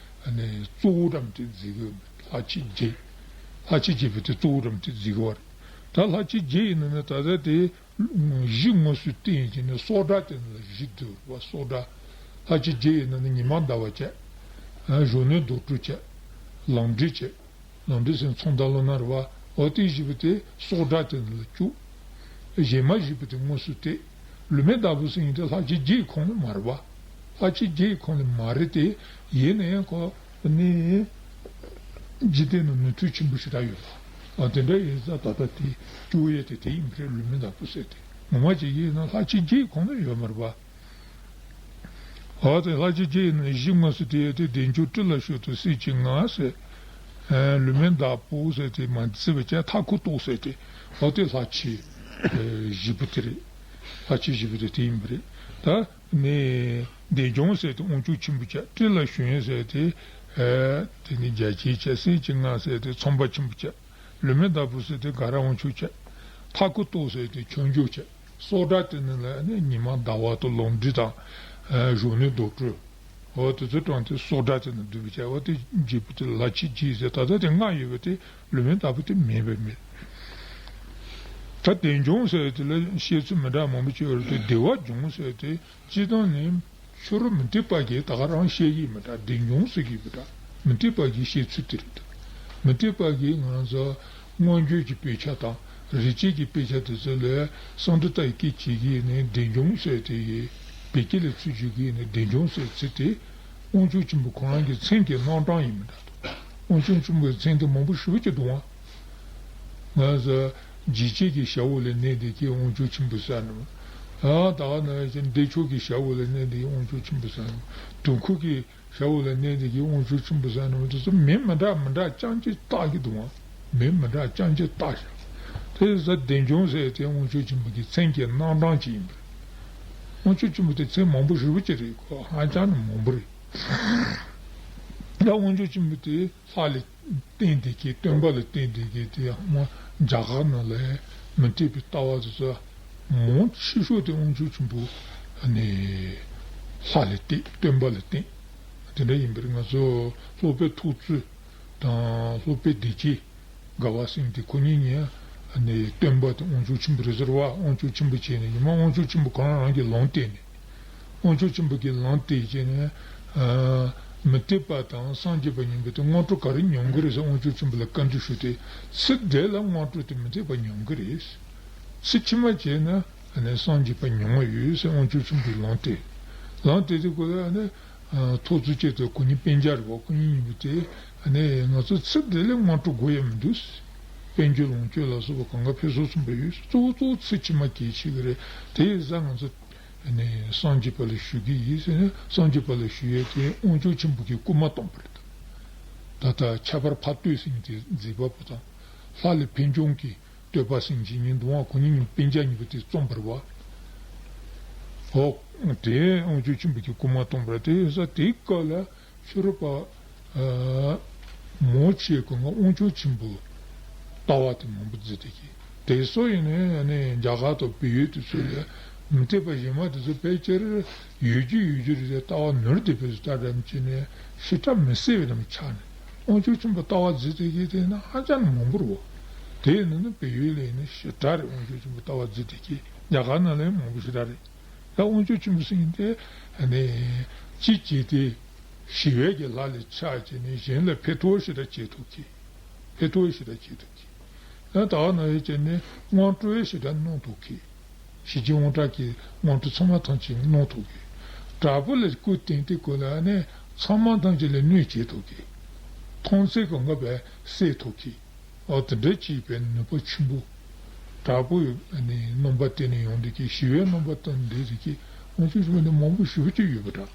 ཨ་ནི་གཙོ་བོ་འདྲ་མི་དེ་མཛད་གི་ཡོད་མེད། ལྷ་ཆེན་བརྒྱད། ལྷ་ཆེན་བརྒྱད་པོ་དེ་གཙོ་བོ་འདྲ་མི་དེ་མཛད་གི་ཡོད་རེད། ད་ལྷ་ཆེན་བརྒྱད་ཡིན་ན་ནི་ད་ལྟ་དེ་གཞི་དངོས་སུ་བསྟན་གྱི་ནི་སོགས་སྒྲ་དེ་ནི་བཞི་འདུག་བ། སོགས་སྒྲ། ལྷ་ཆེན་བརྒྱད་ཡིན་ན་ནི་ཉི་མ་ཟླ་བ་བྱས། གཞོན་ནུ་དྭོགས་སྤྲོ་བྱས། ལམ་འབྲས་བྱས། ལམ་འབྲས་ཟེར་ན་ཚོགས་བདག་བློ་སྣ་རེད་བ། འོ་དེ་བཞི་པོ་དེ་སོགས་སྒྲ་དེ་ནི་ལ་བཅུག་གཞན་མ་བཞི་པོ་དེ་དངོས་སུ་བསྟན། ལུས་མེད་བདག་པོ་ཟེར་མཁན་དེ་ལྷ་ཆེན་བརྒྱད་ཁོངས་ལ་མ་རེད་བ། ལྷ་ཆེན་བརྒྱད་ཁོངས་ལ་མ་རེད་དེ། ཡིན་ན་ཡང་ཁོ་ནི་འཇིག་རྟེན་ནང་ནོར་འཁྲུལ་ཆེན་པོ་ཞེ་དྲག་ཡོད་པ། ཨ། དེ་འདྲ་ཡིན་ཙང་ད་ལྟ་དེ་བཅུག་ཡས་དེ་དེ་ཡིན་པ་རེད། ལུས་མེད་བདག་པོ་ཟེར་དེ་ངོ་མ་བྱས་ཡིན་ན་ལྷ་ཆེན་བརྒྱད་ཁོངས་ལ་ཡོད་མ་རེད་པ། འོ་དེ་ལྷ་ཆེན་བརྒྱད་ཡིན་ན་གཞི་དངོས་སུ་དེ་ཡོད་དེ། བདེ་མཆོག་སྤྲིན་ལ་བཞུགས་དང་སྲས་བཅས་ལྔ་ཟེར། ཨ། ལུས་མེད་བདག་པོ་ཟེར་དེ་མ་བརྩི་བ་བྱས། མཐའ་འཁོར་གཏོགས་ཟེར་དེ། འོ་དེ་ལྷ་ཆེན་བཞི་པོ་དེ་རེད། ལྷ་ཆེན་བཞི་པོ་དེ་དེ་ཡིན་པ་རེད། ད་ནི་བདེ་མཆོག་ཟེར་དེ་དབང་ཕྱུག་ཆེན་པོ་བྱས། སྤྲིན་ལ་བཞུགས་ཟེར་དེ། ཨ། དེ་ནི་རྒྱལ་ཆེན་བྱས། སྲས་བཅས་ལྔ་ཟེར་དེ་ཚངས་པ་ཆེན་པོ་བྱས། ལུས་མེད་བདག་པོ་ཟེར་དེ་དགའ་རབ་དབང་ཕྱུག་བྱས། མཐའ་འཁོར་གཏོགས་ཟེར་དེ་ཆོས་འབྱོར་བྱས། སོགས་སྒྲ་དེ་ནི་ལ་ནི་ཉི་མ་ཟླ་བ་དང་ལམ་འབྲས་དང་། ཨ། གཞོན་ནུ་དྭོགས་སྤྲོ། འོ་དེ་ཚོ་དྲངས་ཏེ་སོགས་སྒྲ་དེ་ནི་བསྡུས་པ་བྱས། འོ་དེ་བརྒྱད་པོ་དེ་ལ་ལྷ་ཆེན་བརྒྱད་ཟེར། ད་ལྟ་དེ་ལྔ་ཡོད་པ་དེ་ལུས་མེད་བདག་པོ་དེ་མེད་པ་མེད། ད་བདེ་མཆོག་ཟེར་དེ་ལ་བཤད་ཚུལ་མི་འདྲ་མང་པོ་ཅིག་ཡོད་རེད་དེ། བདེ་བ་མཆོག་ཟེར་དེ་སྤྱིར་བཏང་ནི་ཕྱི་རོལ་མུ་སྟེགས་པ་གིས་ད་ག་རང་བཤད་ཀྱི་མི་འདྲ། བདེ་མཆོག་ཟེར་གྱི་མི་འདྲ། མུ་སྟེགས་པ་གིས་བཤད་ཚུལ་དེ་རེད། མུ་སྟེགས་པ་གིས་ང་ཚོ་མངོན་བརྗོད་ཀྱི་དཔེ་ཆ་དང་རིགས་བཅད་ཀྱི་དཔེ་ཆ་དེ་ཚོ་ལ་སཾསྐྲྀཏ་ཡི་སྐད་བྱེད་ཀྱི་ནི་བདེ་མཆོག་ཟེར་དེ་ཡི་བོད་སྐད་ལ་ཚུར་བསྒྱུར་གྱི་ནི་བདེ་མཆོག་ཟེར་ཚིག་དེ་དབང་ཕྱུག་ཆེན་པོ་ཁོ་རང་གི་མཚན་གྱི་རྣམ་གྲངས་ཡིན་མི་འདྲ་འདུག་དབང་ཕྱུག་ཆེན་པོའི་མཚན་དེ་མང་པོ་ཞེ་པོ་ཅིག་འདུག་ཨང་། ང་ཚོ་འཇིགས་བྱེད་ཀྱི་ཞྭ་བོ་ལ་གནས་བསྡད་མཁན་དབང་ཕྱུག་ཆེན་པོ་ཟེར་ནི། ཨ། ད་ག་ནང་བཞིན་བདེ་མཆོག་གི་ཞྭ་བོ་ལ་གནས་བསྡད་མཁན་དབང་ཕྱུག་ཆེན་པོ་ཟེར་ནི། དུང་འཁོར་གྱི་ཞྭ་བོ་ལ་གནས་བསྡད་མཁན་དབང་ཕྱུག་ཆེན་པོ་ཟེར་ནི། དེ་ཚོ་མིང་མི་འདྲ་མི་འདྲ་རྐྱང་གཅིག་བཏགས་ཀྱི་འདུག་ཨང་། མིང་མི་འདྲ་རྐྱང་གཅིག་བཏགས་ཤག་དེ་ཡིན་ཙང་བདེ་མཆོག་ཟེར་དེ་དབང་ཕྱུག་ཆེན་པོ་གི་མཚན་གྱི་རྣམ་གྲངས་ཅིག་ཡིན་པ་རེད། དབང་ཕྱུག་ཆེན་པོ་དེ་མཚན་མང་པོ་ཞེ་པོ་ཅིག་རེད། ཁོ་ཧ་ཅང་ནི་མང་པོ་རེད། ད་དབང་ཕྱུག་ཆེན་པོ་དེ་ལྷ་ལ་བརྟེན་བསྡད་མཁན། སྟོན་པ་ལ་བརྟེན་བསྡད་མཁན་དེ་ཡང་མ་རྒྱ་གར་ནང་ལ་མུ་སྟེགས་པའི་ལྟ་བ་དེ་ཚོ་མང་ཆེ་ཤོས་དེ་དབང་ཕྱུག་ཆེན་པོ་ནི་ལྷ་ལ་བརྟེན། སྟོན་པ་ལ་བརྟེན། དེ་འདྲ་ཡིན་པར་ང་ཚོ་སློབ་དཔོན་ཐུགས་བརྩེ་དང་སློབ་དཔོན་བདེ་ཆེན་དགའ་བ་སེང་གེ་ཁོ་གཉིས་ནི་སྟོན་པ་དེ་དབང་ཕྱུག་ཆེན་པོ་རེད་ཟེར་བ། དབང་ཕྱུག་ཆེན་པོ་བྱས་ནས་ཉི་མ་དབང་ཕྱུག་ཆེན་པོ་ཁོ་རང་རང་གི་ལམ་བསྟན་ནས། དབང་ཕྱུག་ཆེན་པོ་གི་ལམ་བསྟན་བྱས་ནས། ཨ། མུ་སྟེགས་པ་དང་སངས་རྒྱས་པ་གཉིས་པོ་དེ་སྔོན་འགྲོ་ག་རེ་མྱོང་གི་རེད་ཟེར་དབང་ཕྱུག་ཆེན་པོ་ལ་བཀའ་འདྲི་ཞུས་ཏེ། ཚེ་འདི་ལ་སྔོན་འགྲོ་དེ་མུ་སྟེགས་པ་མྱོང་གི་རེད། ཚེ་ཕྱི་མ་བྱས་ན་ཨ་ནི་སངས་རྒྱས་པ་མྱོང་བ་ཡོད་ཟེར་དབང་ཕྱུག་ཆེན་པོས་ལན་བཏབ། ལན་བཏབ་དུས་ཁོ་ལ་ཨ་ནི་ཨ་ཐོག་བརྩེགས་ཅན་དང་ཁོ་གཉིས་སྤུན་ཀྱག་རེད་པ། ཁོ་གཉིས་གཉིས་པོ་དེ་ཨ་ནི་ང་ཚོ་ཚེ་འདི་ལ་སྔོན་འགྲོ་དགོས་ཡ་མི་འདུག། དཔལ་འབྱོར་ལོངས་སྤྱོད་ལ་སོགས་པ་གང་ག་ཕུན་སུམ་ཚོགས་པ་ཡོད། གཙོ་བོ་གཙོ་བོ་ཚེ་ཕྱི་མ་གལ་ཆེ་གི་རེད། དེ་ཡིན་ཙང་ང་ཚོ་ནས་སངས་རྒྱས་པ་ལ་ཞུ་གི་ཡིན་ཟེར་ནས། སངས་རྒྱས་པ་ལ་ཞུ་ཡས་དེ་དབང་ཕྱུག་ཆེན་པོ་གིས་སྐུལ་མ་བཏང་པ་རེད། ད་ལྟ་ཁྱད་པར་འཕགས་བསྟོད་ཟེར་མཁན་དེ་མཛད་པ་པོ་དང་། ལྷ་ལས་ཕན་ལྗོངས་ཀྱི་བསྟོད་པ་ཟེར་མཁན་གཉིས་འདུག་པ། ཁོ་གཉིས་གཉིས་སྤུན་ཀྱག་གཉིས་པོ་དེ་རྩོམ་པ་རེད་པ། འོ། དེ་དབང་ཕྱུག་ཆེན་པོ་གིས་སྐུལ་མ་བཏང་པ་རེད། དེ་ཡིན་ཙང་དེའི་སྐབས་ལ་ཕྱི་རོལ་པ་ཨ་མང་ཆེ་གང་ག་དབང་ཕྱུག་ཆེན་པོ་ལྟ་བ་དེ་མང་པོ་བརྩི་བསྡད་ཀྱི། དེ་སོགས་ཡིན་ནའི་ཨ་ནི་རྒྱ་གར་དང་བལ་ཡུལ་དེ་ཚོ་ལ་མུ་སྟེགས་པ་གཞན་མ་དེ་ཚོ་ཕལ་ཆེར་ཡོད་རྒྱུ་ཡོད་རྒྱུ་རེད་དེ། ལྟ་བ་ནོར་བསྡད་པའི་བཟོ་ལྟ་འདྲ་མི་བྱེད་ནས་ཞེ་དྲག་མི་གསལ་བའི་ནང་ཆགས་ནས། དབང་ཕྱུག་ཆེན་པོ་ལྟ་བ་བརྩི་བསྡད་ཀྱི་དེ་ན་ཧ་ཅང་མང་པོ་རེད་པ། དེ་ཡིན་ན་ནི་བལ་ཡུལ་ལ་ཡིན་ན་ཞེ་དྲག་རེད། དབང་ཕྱུག་ཆེན་པོ་ལྟ་བ་བརྩི་བསྡད་ཀྱི། རྒྱ་གར་ནང་ལ་ཡང་མང་པོ་ཞེ་དྲག་རེད། ད་དབང་ཕྱུག་ཆེན་པོ་ཟེར་མཁན་དེ་ཨ་ནི་གཅིག་བྱས་ཏེ་ཞི་བའི་གི་ལྷ་ལ་ཆགས་བྱས་ནས་གཞན་ལ་ཕན་ཐོགས་ཞེ་དྲག་བྱེད་ཐུབ་ཀྱི། ཕན་ཐོགས་ཞེ་དྲག་བྱེད་ཐུབ་ཀྱི། ད་ད་ག་ནང་བཞིན་བྱས་ནས་སྔོན་འགྲོ་ཞེ་དྲག་གནང་ཐུབ་ཀྱི། ཞི་རྒྱས་དབང་དྲག་གི་སྔོན་འགྲོ་ཚང་མ་ཐམས་ཅད་གནང་ཐུབ་ཀྱི། དྲག་པོ་ལ་སྐུ་བསྟན་ཏེ་ཁོ་ལ་ནི་ཚང་མ་ཐམས་ཅད་ལ་གནོད་བྱེད་ཐུབ་ཀྱི། མཐོང་ཚད་གང་ག་བས་བསད་ཐུབ་ཀྱི། ཨོ་དེ་འདྲ་བྱས་པའི་ནུས་པ་ཆེན་པོ། དྲག་པོའི་ནི་རྣམ་པ་བསྟན་ནས་ཡོང་དུས་ཀྱི་ཞི་བའི་རྣམ་པ་དང་འདྲེས་དུས་ཀྱི་དབང་ཕྱུག་ཆེན་པོ་འདི་མང་པོ་ཞེ་པོ་ཅིག་ཡོད་པ་འདྲ།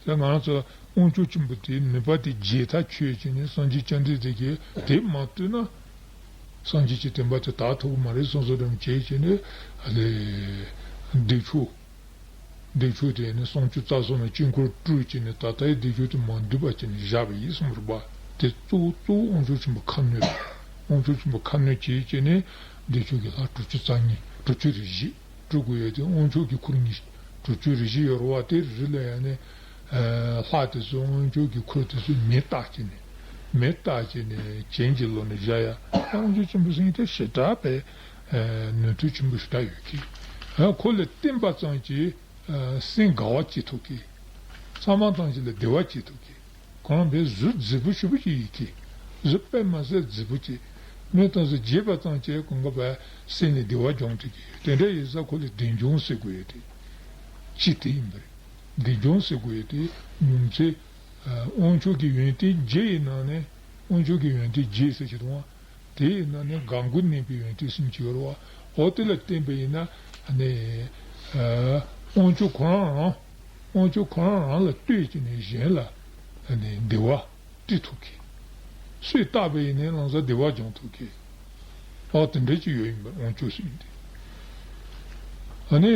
ད་ང་རང་ཚོ་དབང་ཕྱུག་ཆེན་པོ་དེའི་ནུས་པ་དེ་རྗེས་ཐག་ཆོད་བྱས་ནས་སངས་རྒྱས་བཅོམ་ལྡན་འདས་ཀྱིས་དེ་མ་བཏུལ་ན་སངས་རྒྱས་ཀྱི་བསྟན་པ་དེ་དར་ཐུབ་ཀྱི་མ་རེད་བསམ་བསམ་འདྲ་བྱས་བྱས་ནས་ཨ་ལས་འདི་ཆོ། འདི་ཆོས་དེ་ནི་སུམ་ཅུ་རྩ་གསུམ་ལ་དཀྱིལ་འཁོར་སྤྲུལ་བྱས་ནས་ད་ལྟའི་འདི་ཆོས་དེ་མ་འདུས་པ་བྱས་ནས་བཞག་པ་ཡིན་གསུངས་པ་རེད་པ། དེ་གཙོ་བོ་གཙོ་བོ་དབང་ཕྱུག་ཆེན་པོ་ཁ་གནོན་རེད། དབང་ཕྱུག་ཆེན་པོ་ཁ་གནོན་བྱས་བྱས་ནས་འདི་ཆོས་ཀྱི་ལྷ་དྲུག་ཅུ་རྩ་གཉིས་དྲུག་ཅུ་རེ་བཞི་སྤྲུལ་དགོས་ཡོད་དེ། དབང་ཕྱུག་གི་འཁོར་གཉིས་དྲུག་ཅུ་རེ་བཞི་ཡོད་རེད་པ། དེ་རེ་རེ་ལ་ཡང་ནི་ལྷ་དེ་ཚོ་དབང་ཕྱུག་གི་འཁོར་དེ་ཚོས་མེ་བཏགས་བྱས་ནས། མེ་བཏགས་བྱས་ནས་གྱེན་གྱི་ལོགས་ནས་བཞག་ཡ། དབང་ཕྱུག་ཆེན་པོ་ཟེར་མཁན་དེ་ཞེ་དྲག་པའི་ནུས་མཐུ་ཆེན་པོ་ཞེ་དྲག་ཡོད་ཀི། ཁོ་ལ་བསྟེན་པ་ཙམ་གྱིས་སེམས་དགའ་བ་སྐྱེ་ཐུབ་ཀི། ཚང་མ་ཐམས་ཅད་ལ་བདེ་བ་སྐྱེ་ཐུབ་ཀི། ཁོ་རང་དཔེ་གཟུགས་རྫིག་པོ་ཞེ་པོ་ཅིག་ཡིན་ཀི། གཟུགས་དཔེ་མ་སྲིད་རྫིག་པོ་ཅིག། མི་ཐམས་ཅད་བརྗེད་པ་ཙམ་གྱིས་གང་ག་བས་སེམས་ལ་བདེ་བ་འབྱུང་ཐུབ་ཀི། དེ་འདྲ་ཡིན་ཙང་ཁོ་ལ་བདེ་འབྱུང་ཟེར་དགོས་ཡོད་དེ། ཅི་དེ་ཡིན་པ་རེད། བདེ་འབྱུང་ཟེར་དགོས་ཡོད་དེ། ཉུང་ཚེ། དབང་ཕྱུག་གི་ཡོན་ཏན་བརྒྱད་ཡི་ནང་ནས། དབང་ཕྱུག་གི་ཡོན་ཏན་བརྒྱད་ཟེར་གྱི་འདུག་པ། དེ་ཡི་ནང་ནས་དགའ་མགུ་གནས་པའི་ཡོན་ཏན་གསུམ་ཅིག་ཡོད་རེད་པ། འོ་དེ་ལ་བརྟེན་པ་ཡིན་ན་ནི། དབང་ཕྱུག་ཁོ་རང་རང་། དབང་ཕྱུག་ཁོ་རང་རང་ལ་ལྟོས་བྱས་ནས་གཞན་ལ་ནི་བདེ་བ་སྤྲད་ཐུབ་ཀི། སུས་བཏགས་པ་ཡིན་ནའི་ལམ་སང་བདེ་བ་འབྱུང་ཐུབ་ཀི། ཨོ་དེ་འདྲ་ཅིག་ཡོད་ཡིན་པ། དབང་ཕྱུག་ཟེར་མཁན་དེ། ཨ་ནི་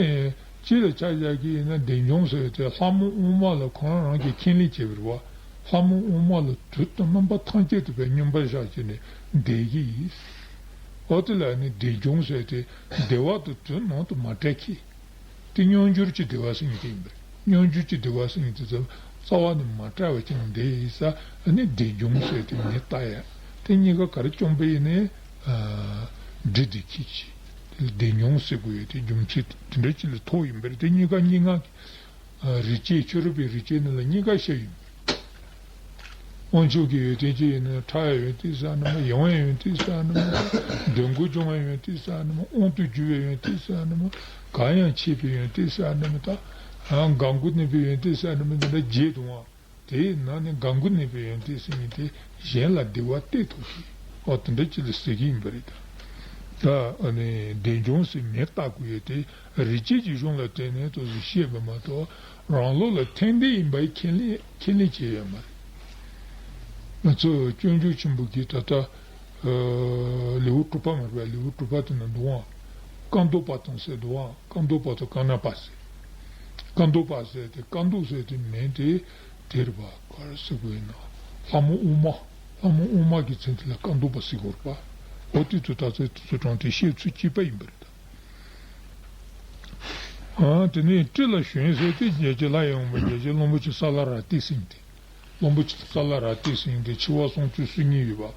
སྤྱི་ལ་ཆ་བཞག་གི་ཡིན་ན་བདེ་འབྱུང་ཟེར་བ་དེ་ལྷ་མོ་ཨུ་མ་ལ་ཁོ་རང་རང་གིས་ཁས་ལེན་བྱས་པ་རེད་པ། ལྷ་མོ་ཨུ་མ་ལ་དུས་དང་རྣམ་པ་ཐམས་ཅད་དུ་བའི་སྙོམས་པར་བཞག་བྱས་ནས་བསྡད་ཀྱི་ཡིན། ཨོ་དེ་ལ་ནི་བདེ་འབྱུང་ཟེར་དེ་བདེ་བ་དང་དུས་ནང་དུ་མ་བྲལ་ཀི། དེ་མངོན་གྱུར་གྱི་བདེ་བ་ཟེར་མཁན་དེ་ཡིན་པ་རེད། མངོན་གྱུར་གྱི་བདེ་བ་ཟེར་མཁན་དེ་ཚོ་རྩ་བ་ནས་མ་བྲལ་བ་ཅིག་འདི་ཡིན་ཙང་ནི་བདེ་འབྱུང་ཟེར་དེ་མི་ལྟ་ཡ། དེ་གཉིས་ཀ་ག་རེ་བྱུང་པ་ཡིན་ནའི་འགྲིག་བསྡད་ཀི་ཅིག། དེ་ལ་བདེ་འབྱུང་ཟེར་དགོས་ཡ་དེ་རྒྱུ་མཚན་དེ་འདྲ་ཅིག་ལ་ཐུག་ཡིན་པ་རེད། དེ་གཉིས་ཀ་སྙན་ངག་གི་རིག་བྱེད། ཕྱི་རོལ་པའི་རིག་བྱེད་ནང་ལ་གཉིས་ཀ་བཤད་ཡོད། དབང་ཕྱུག་གི་ཡོན་ཏན་ཅི་ཡིན་ན། ཕྲ་བའི་ཡོན་ཏན་ཟེར་ན་མ། ཡང་བའི་ཡོན་ཏན་ཟེར་ན་མ། འདོད་དགུ་སྦྱོང་བའི་ཡོན་ཏན་ཟེར་ན་མ། དབང་དུ་འགྱུར་བའི་ཡོན་ཏན་ཟེར་ན་མ། གང་ཡང་མཆིས་པའི་ཡོན་ཏན་ཟེར་ན་མ། ད་དགའ་མགུ་གནས་པའི་ཡོན་ཏན་ཟེར་ན་མ། འདི་འདྲ་བརྒྱད་འདུག་པ། དེའི་ནང་ནས་དགའ་མགུ་གནས་པའི་ཡོན་ཏན་ཟེར་མཁན་དེ་གཞན་ལ་བདེ་བ་སྟེར་ཐུབ་ཀི། ཨོ་དེ་འདྲ་ཅིག་ལ་ཟེར་གྱི་ཡིན་པ་རེད། ད་ཨ་ནི་བདེ་འབྱུང་ཟེར་མིང་བཏགས་དགོས་ཡ་དེ་རིག་བྱེད་ཀྱི་གཞུང་ལ་བརྟེན་ནས་ཏོག་ཙམ་བཤད་པ་མ་གཏོགས། རང་ལུགས་ལ་ཐེག་འདི་ཡིན་པའི་ཁས་ལེན་ཁས་ལེན་བྱས་ཡོད་མ་རེད། ང་ཚོ་སྤྱོད་འཇུག་ཆེན་པོ་གི་ད་ལྟ་ལེའུ་དྲུག་པ་མ་རེད་པས། ལེའུ་དྲུག་པ་དེ་ན་འདུག་པ། བཀའ་མདོ་པ་དང་ཟེར་འདུག་པ། བཀའ་མདོ་པ་དང་བཀའ་ནང་པ་ཟེར། བཀའ་མདོ་པ་ཟེར་དེ། བཀའ་མདོ་ཟེར་དེ་མིང་དེ་དེ་རེད་པ། ག་རེ་ཟེར་དགོས་ཡིན་ན། ལྷ་མོ་ཨུ་མ། ལྷ་མོ་ཨུ་མ་གི་མཚན་དེ་ལ་བཀའ་མདོ་པ་ཟེར་དགོས་རེད་པ། འོ་དེ་ཚོ་ད་ཚོད་དེ་ཚོ་དྲངས་ཏེ་བཤད་ཚུལ་གཅིག་པ་ཡིན་པ་རེད་ད། ཨ་དེ་ནས་ཏྲི་ལ་ཞོན་ཟེར་དེ་རྒྱལ་བྱེད་ལྷ་ཡི་དབང་པོ། རྒྱལ་བྱེད་གླང་པོ་ཆེ་ས་ལ་ར་ཏི་ཟེར་མཁན་དེ། གླང་པོ་ཆེ་ས་ལ་ར་ཏི་ཟེར་མཁན་དེ་ཆེ་བ་སུམ་ཅུ་སོ་གཉིས་ཡོད་པ།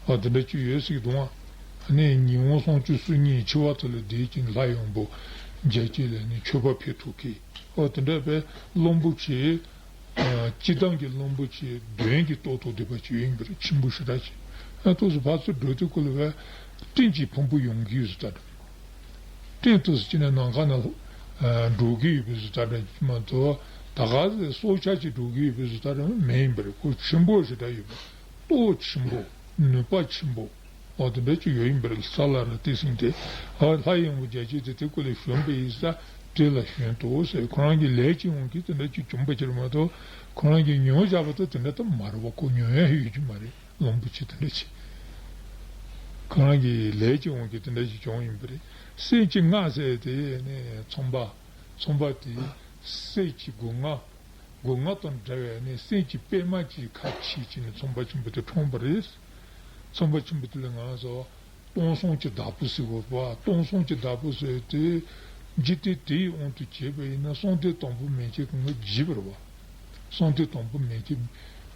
ཨ་དེ་འདྲ་ཅིག་ཡོད་ཟེར་གི་འདུག་པ། ཨ་ནི་ཉི་འོད་སུམ་ཅུ་སོ་གཉིས་ཆེ་བ་དེ་ལ་བསྡད་ཀྱི་ལྷ་ཡི་དབང་པོ་རྒྱལ་བྱེད་ལ་ནི་མཆོད་པ་ཕུལ་ཐུབ་ཀི། ཨོ་དེ་འདྲ་བས་གླང་པོ་ཆེ་ སྤྱིར་བཏང་གི་གླིང་བུ་ཅིག་གདོན་གྱིས་གཏོར་གཏོར་བསྡད་པ་ཅིག་ཡོད་ཡིན་པ་རེད། ཆེན་པོ་ཞེ་དྲག་ཅིག་ཨ་ཏོག་ཙམ་ཕར་ཚུར་འགྲོ་དུས་སྐབས་ལ་བས་སྤྲིན་གྱི་ཕུང་པོ་ཡོང་གི་ཡོད་ཟེར་ད་འགྲོ། སྤྲིན་ཏོག་ཙམ་ཅིག་ནས་ནམ་མཁའ་ནང་ལྷོ་ཨ་འགྲོ་གི་ཡོད་པའི་བཟོ་ལྟ་འདྲ་ཅིག་མ་གཏོགས་ད་ག་ཟེ་སྲོག་ཆགས་ཅིག་འགྲོ་གི་ཡོད་པའི་བཟོ་ལྟ་འདྲ་མེད་ཡིན་པ་རེད། ཁོ་ཆེན་པོ་ཞེ་དྲག་ཡོད་པ། གཏོར་ཆེན་པོ། ནུས་པ་ཆེན་པོ། འོ་དེ་འདྲ་ཅིག་ཡོད་ཡིན་པ་རེད། ས་ལ་ར་ཏི་སིང་དེ། ཨ་ལྷ་ཡི་དབང་པོ་བརྒྱད་ཅུ་དེ་དེ་སྐོར་ལ་བྱོན་པ་ཡིན་ས་དེ་ལ་བྱོན་ཏོ་ཟེར། ཁོ་རང་གི་ལས་ཀྱི་དབང་གིས་དེ་འདྲ་ཅིག་བྱུང་པ་ཅིག་རེད་མ་གཏོགས། ཁོ་རང་གིས་ཉོན་བཞག་པ་དང་དེ་འདྲ་ད་མ་རེད་བ། ཁོ་ཉོན་ཡ་ཡོད་ཀྱི་མ་རེད། གླིང་བུ་ཅིག་དེ་འདྲ་ཅིག་ཁོ་རང་གི་ལས་ཀྱི་དབང་གིས་དེ་འདྲ་ཅིག་བྱུང་ཡིན་པ་རེད། སྲས་ཀྱི་རྔ་ཟེར་དེ་ནི་ཚོང་པ། ཚོང་པ་དེ་སྲས་ཀྱི་སྒོ་ང་། སྒོ་ང་དང་འདྲ་བའི་ནི་སྲས་ཀྱི་པད་མ་གྱི་ཁ་ཕྱེས་ཀྱི་ནི་ཚོང་པ་ཆེན་པོ་དེ་འཁྲུངས་པ་རེད། ཚོང་པ་ཆེན་པོ་དེ་ལ་ང་ཚོ་སྟོང་སྲུང་གི་བདག་པོ་ཟེར་བ་བ། སྟོང་སྲུང་གི་བདག་པོ་ཟེར་དེ་འཇིག་རྟེན་དེའི་དབང་དུ་བྱས་པ་ཡིན་ན་གསང་སྟེ་དང་པོ་མན་ཆད་ཀྱི་ང་བརྗེད་པ་རེད་བ། གསང་སྟེ་དང་པོ་མན་ཆད་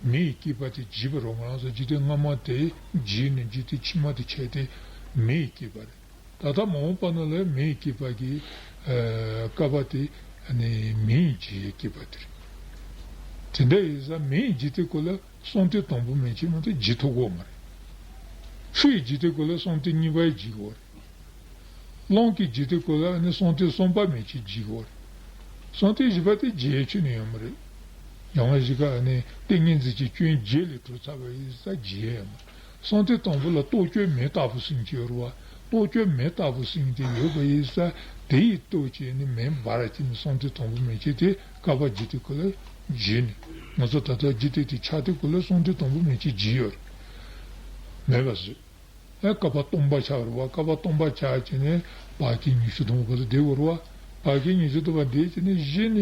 མེ་ཡི་སྐྱེས་པ་དེ་བརྗེད་པ་རེད། ང་ཚོ་འཇིག་རྟེན་སྔ་མ་དེ་བརྗེད་ནས་འཇིག་རྟེན་ཕྱི་མ་དེ་ཆགས་ཏེ་མེ་ཡི་སྐྱེས་པ་རེད། ད་ལྟ་མ་འོངས་པ་ནང་ལ་མེ་ཡི་སྐྱེས་པ་གི་ཨ་བསྐལ་པ་དེ་ནི་མེ་ཡི་རྗེས་སྐྱེས་པ་དེ་རེད། དེ་འདྲ་ཡིན་ཙང་མེ་ཡི་འཇིག་རྟེན་སྐོར་ལ་གསང་སྟེ་དང་པོ་མན་ཆད་མ་གཏོགས་བརྗེད་ཐུབ་ཀྱི་མ་རེད། ཆུ་ཡི་འཇིག་རྟེན་སྐོར་ལ་གསང་སྟེ་གཉིས་པ་ཡི་བརྗེད་ཀྱི་ཡོད་རེད། རླུང་གི་འཇིག་རྟེན་སྐོར་ལ་ནི་གསང་སྟེ་གསུམ་པ་མན་ཆད་བརྗེད་ཀྱི་ཡོད་རེད། གསང་སྟེ་བཞི་པ་དེ་བརྗེད་ཡ་ཁྱོན་ནས་ཡོད་མ་རེད། ཡང་བཞི་ཀ་ནི་ཏིང་ངེ་འཛིན་གྱི་སྐྱོན་བརྒྱད་ལས་གྲུབ་ཚར་བ་ཡིན་ཙང་བརྗེད་ཡ་ཡོད་མ་རེད། གསང་སྟེ་དང་པོ་ལ་རྟོག་དཔྱོད་མེ་ལྟ་བུ་ཟེར་གྱི་ཡོད་རེད་བ། རྟོག་དཔྱོད་མེ་ལྟ་བུ་ཟེར་དེ་ཡོད་པ་ཡིན་ཙང་དེ་ཡིས་རྟོགས་བྱས་ནས་མེ་འབར་བྱས་ནས་གསང་སྟེ་དང་པོ་མན་ཆད་དེ་བསྐལ་པ་འཇིག་རྟེན་སྐོར་ལ་བརྗེད་ནས། ང་ཚོ་ད་ལྟ་འཇིག་རྟེན་དེ་ཆགས་དུས་སྐོར་ལ་གསང་སྟེ་དང་པོ་མན་ཆད་བརྗེད་ཡོད་རེད། མེད་པ་བཟོས། ཨེ་བསྐལ་པ་སྟོང་པ་ཆགས་རེད་བ། བསྐལ་པ་སྟོང་པ་ཆགས་བྱས་ནས་བར་གྱི་ཉི་ཤུ་སྟོང་པ་ལ་བསྡད་ཡོད་རེད་བ། བར་གྱི་ཉི་ཤུ་སྟོང་པ་བསྡད་བྱས་ནས་གཞི་ནས་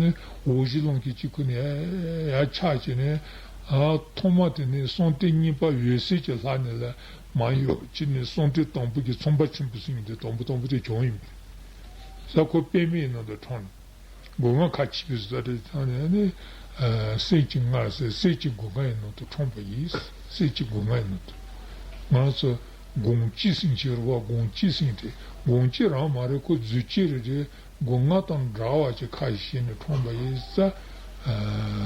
ནི་འོག་གཞི་རླུང་གི་གཅིག་ཁུ་ནས་ཡར་ཆགས་བྱས་ནས། ཨ་ཐོག་མ་དེ་ནི་གསང་སྟེ་གཉིས་པ་འོད་གསལ་གྱི་ལྷ་ནས་ལ་མར་ཡོད་བྱས་ནས་གསང་སྟེ་དང་པོ་གི་ཚངས་པ་ཆེན་པོ་ཟེར་མཁན་དེ་དང་པོ་དང་པོ་དེ་བྱུང་ཡིན་པས། ས་ཁོ་པད་མའི་ནང་དུ་འཁྲུངས་ནས། སྒོ་ང་ཁ་ཕྱེས་པའི་ས་རེད་ཙང་ནས་ནི། ཨ་སྲས་ཀྱི་རྔ་ཟེར། སྲས་ཀྱི་སྒོ་ང་ཡི་ནང་དུ་འཁྲུངས་པ་ཡིན། སྲས་ཀྱི་སྒོ་ང་ཡི་ནང་དུ། ང་ཚོ་སྒོང་སྐྱེས་ཟེར་གྱི་རེད་བ། སྒོང་སྐྱེས་ཟེར་དེ་སྒོང་སྐྱེས་རང་མ་རེད། ཁོ་རྫུས་སྐྱེས་རེད་དེ། སྒོ་ང་དང་འདྲ་བ་ཅིག་ཁ་ཕྱེས་ནས་འཁྲུངས་པ་ཡིན་ཙང་། ཨ་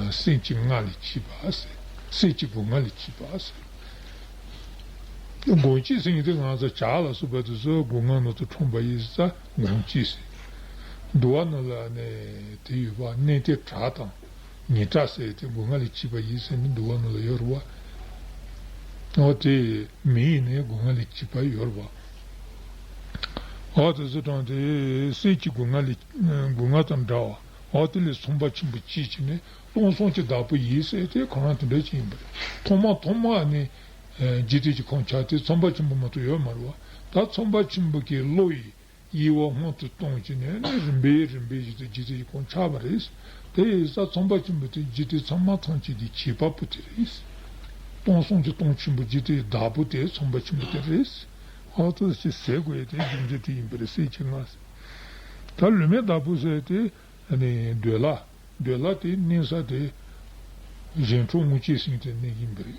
སྲས་ཀྱི་རྔ་ལས་སྐྱེས་པ་ཟེར། སྲས་ཀྱི་སྒོ་ང་ལས་སྐྱེས་པ་ཟེར། སྒོང་སྐྱེས་ཟེར་མཁན་དེ་ང་ཚོ་བྱ་ལ་སོགས་པ་དེ་ཚོ་སྒོ་ང་ནང་དུ་འཁྲུངས་པ་ཡིན་ཙང་སྒོང་སྐྱེས་ཟེར། འདུལ་བ་ནང་ལ་ནི་དེ་ཡོད་པ། གནས་བརྟན་གྲགས་དང་ཉི་གྲགས་ཟེར་དེ་སྒོ་ང་ལས་སྐྱེས་པ་ཡིན་ཟེར་ནས་འདུལ་བ་ནང་ལ་ཡོད་རེད་བ། འོ་དེ་མི་ཡི་ནི་སྒོ་ང་ལས་སྐྱེས་པ་ཡོད་རེད་བ། འོ་དེ་ཚོ་དང་དེ་སྲས་ཀྱི་སྒོ་ང་ལས་སྒོ་ང་དང་འདྲ་བ། འོ་དེ་ལས་ཚངས་པ་ཆེན་པོ་སྐྱེས་བྱས་ནས། སྟོང་སྲུང་གི་བདག་པོ་ཡིན་ཟེར་དེ་ཁོ་རང་དེ་འདྲ་ཅིག་ཡིན་པ་རེད། ཐོག་མ་ཐོག་མ་ནི་ཨ་འཇིག་རྟེན་གྱི་ཁམས་ཆགས་དུས་ཚངས་པ་ཆེན་པོ་མ་གཏོགས་ཡོད་མ་རེད་བ། ད་ཚངས་པ་ཆེན་པོ་གི་བློ་ཡི་དབྱེ་བ་སྔོན་དུ་བཏང་བྱས་ནས་ནི་རིམ་པས་རིམ་པས་བཞིན་དུ་འཇིག་རྟེན་གྱི་ཁམས་ཆགས་པ་རེད། དེ་ཡིན་ཙང་ཚངས་པ་ཆེན་པོ་དེ་འཇིག་རྟེན་ཚང་མ་ཐམས་ཅད་ཀྱི་བྱེད་པ་པོ་དེ་རེད། སྟོང་སྲུང་གི་སྟོང་ཆེན་པོ་འཇིག་རྟེན་གྱི་བདག་པོ་དེ་ཚངས་པ་ཆེན་པོ་དེ་རེད། ཨ་ཏོག་ཙམ་ཟེར་དགོས་ཡ་དེ་རྒྱུ་མཚན་དེ་ཡིན་པ་རེད། སྲས་ཀྱི་རྔ་ཟེར། ད་ལུས་མེད་བདག་པོ་ཟེར་དེ་ནི་འདོད་ལྷ། འདོད་ལྷ་དེ་གནས་ས་དེ་གཞན་འཕྲུལ་དངོས་སྤྱོད་ཟེར་དེ་གནས་ཡིན་པ་རེད།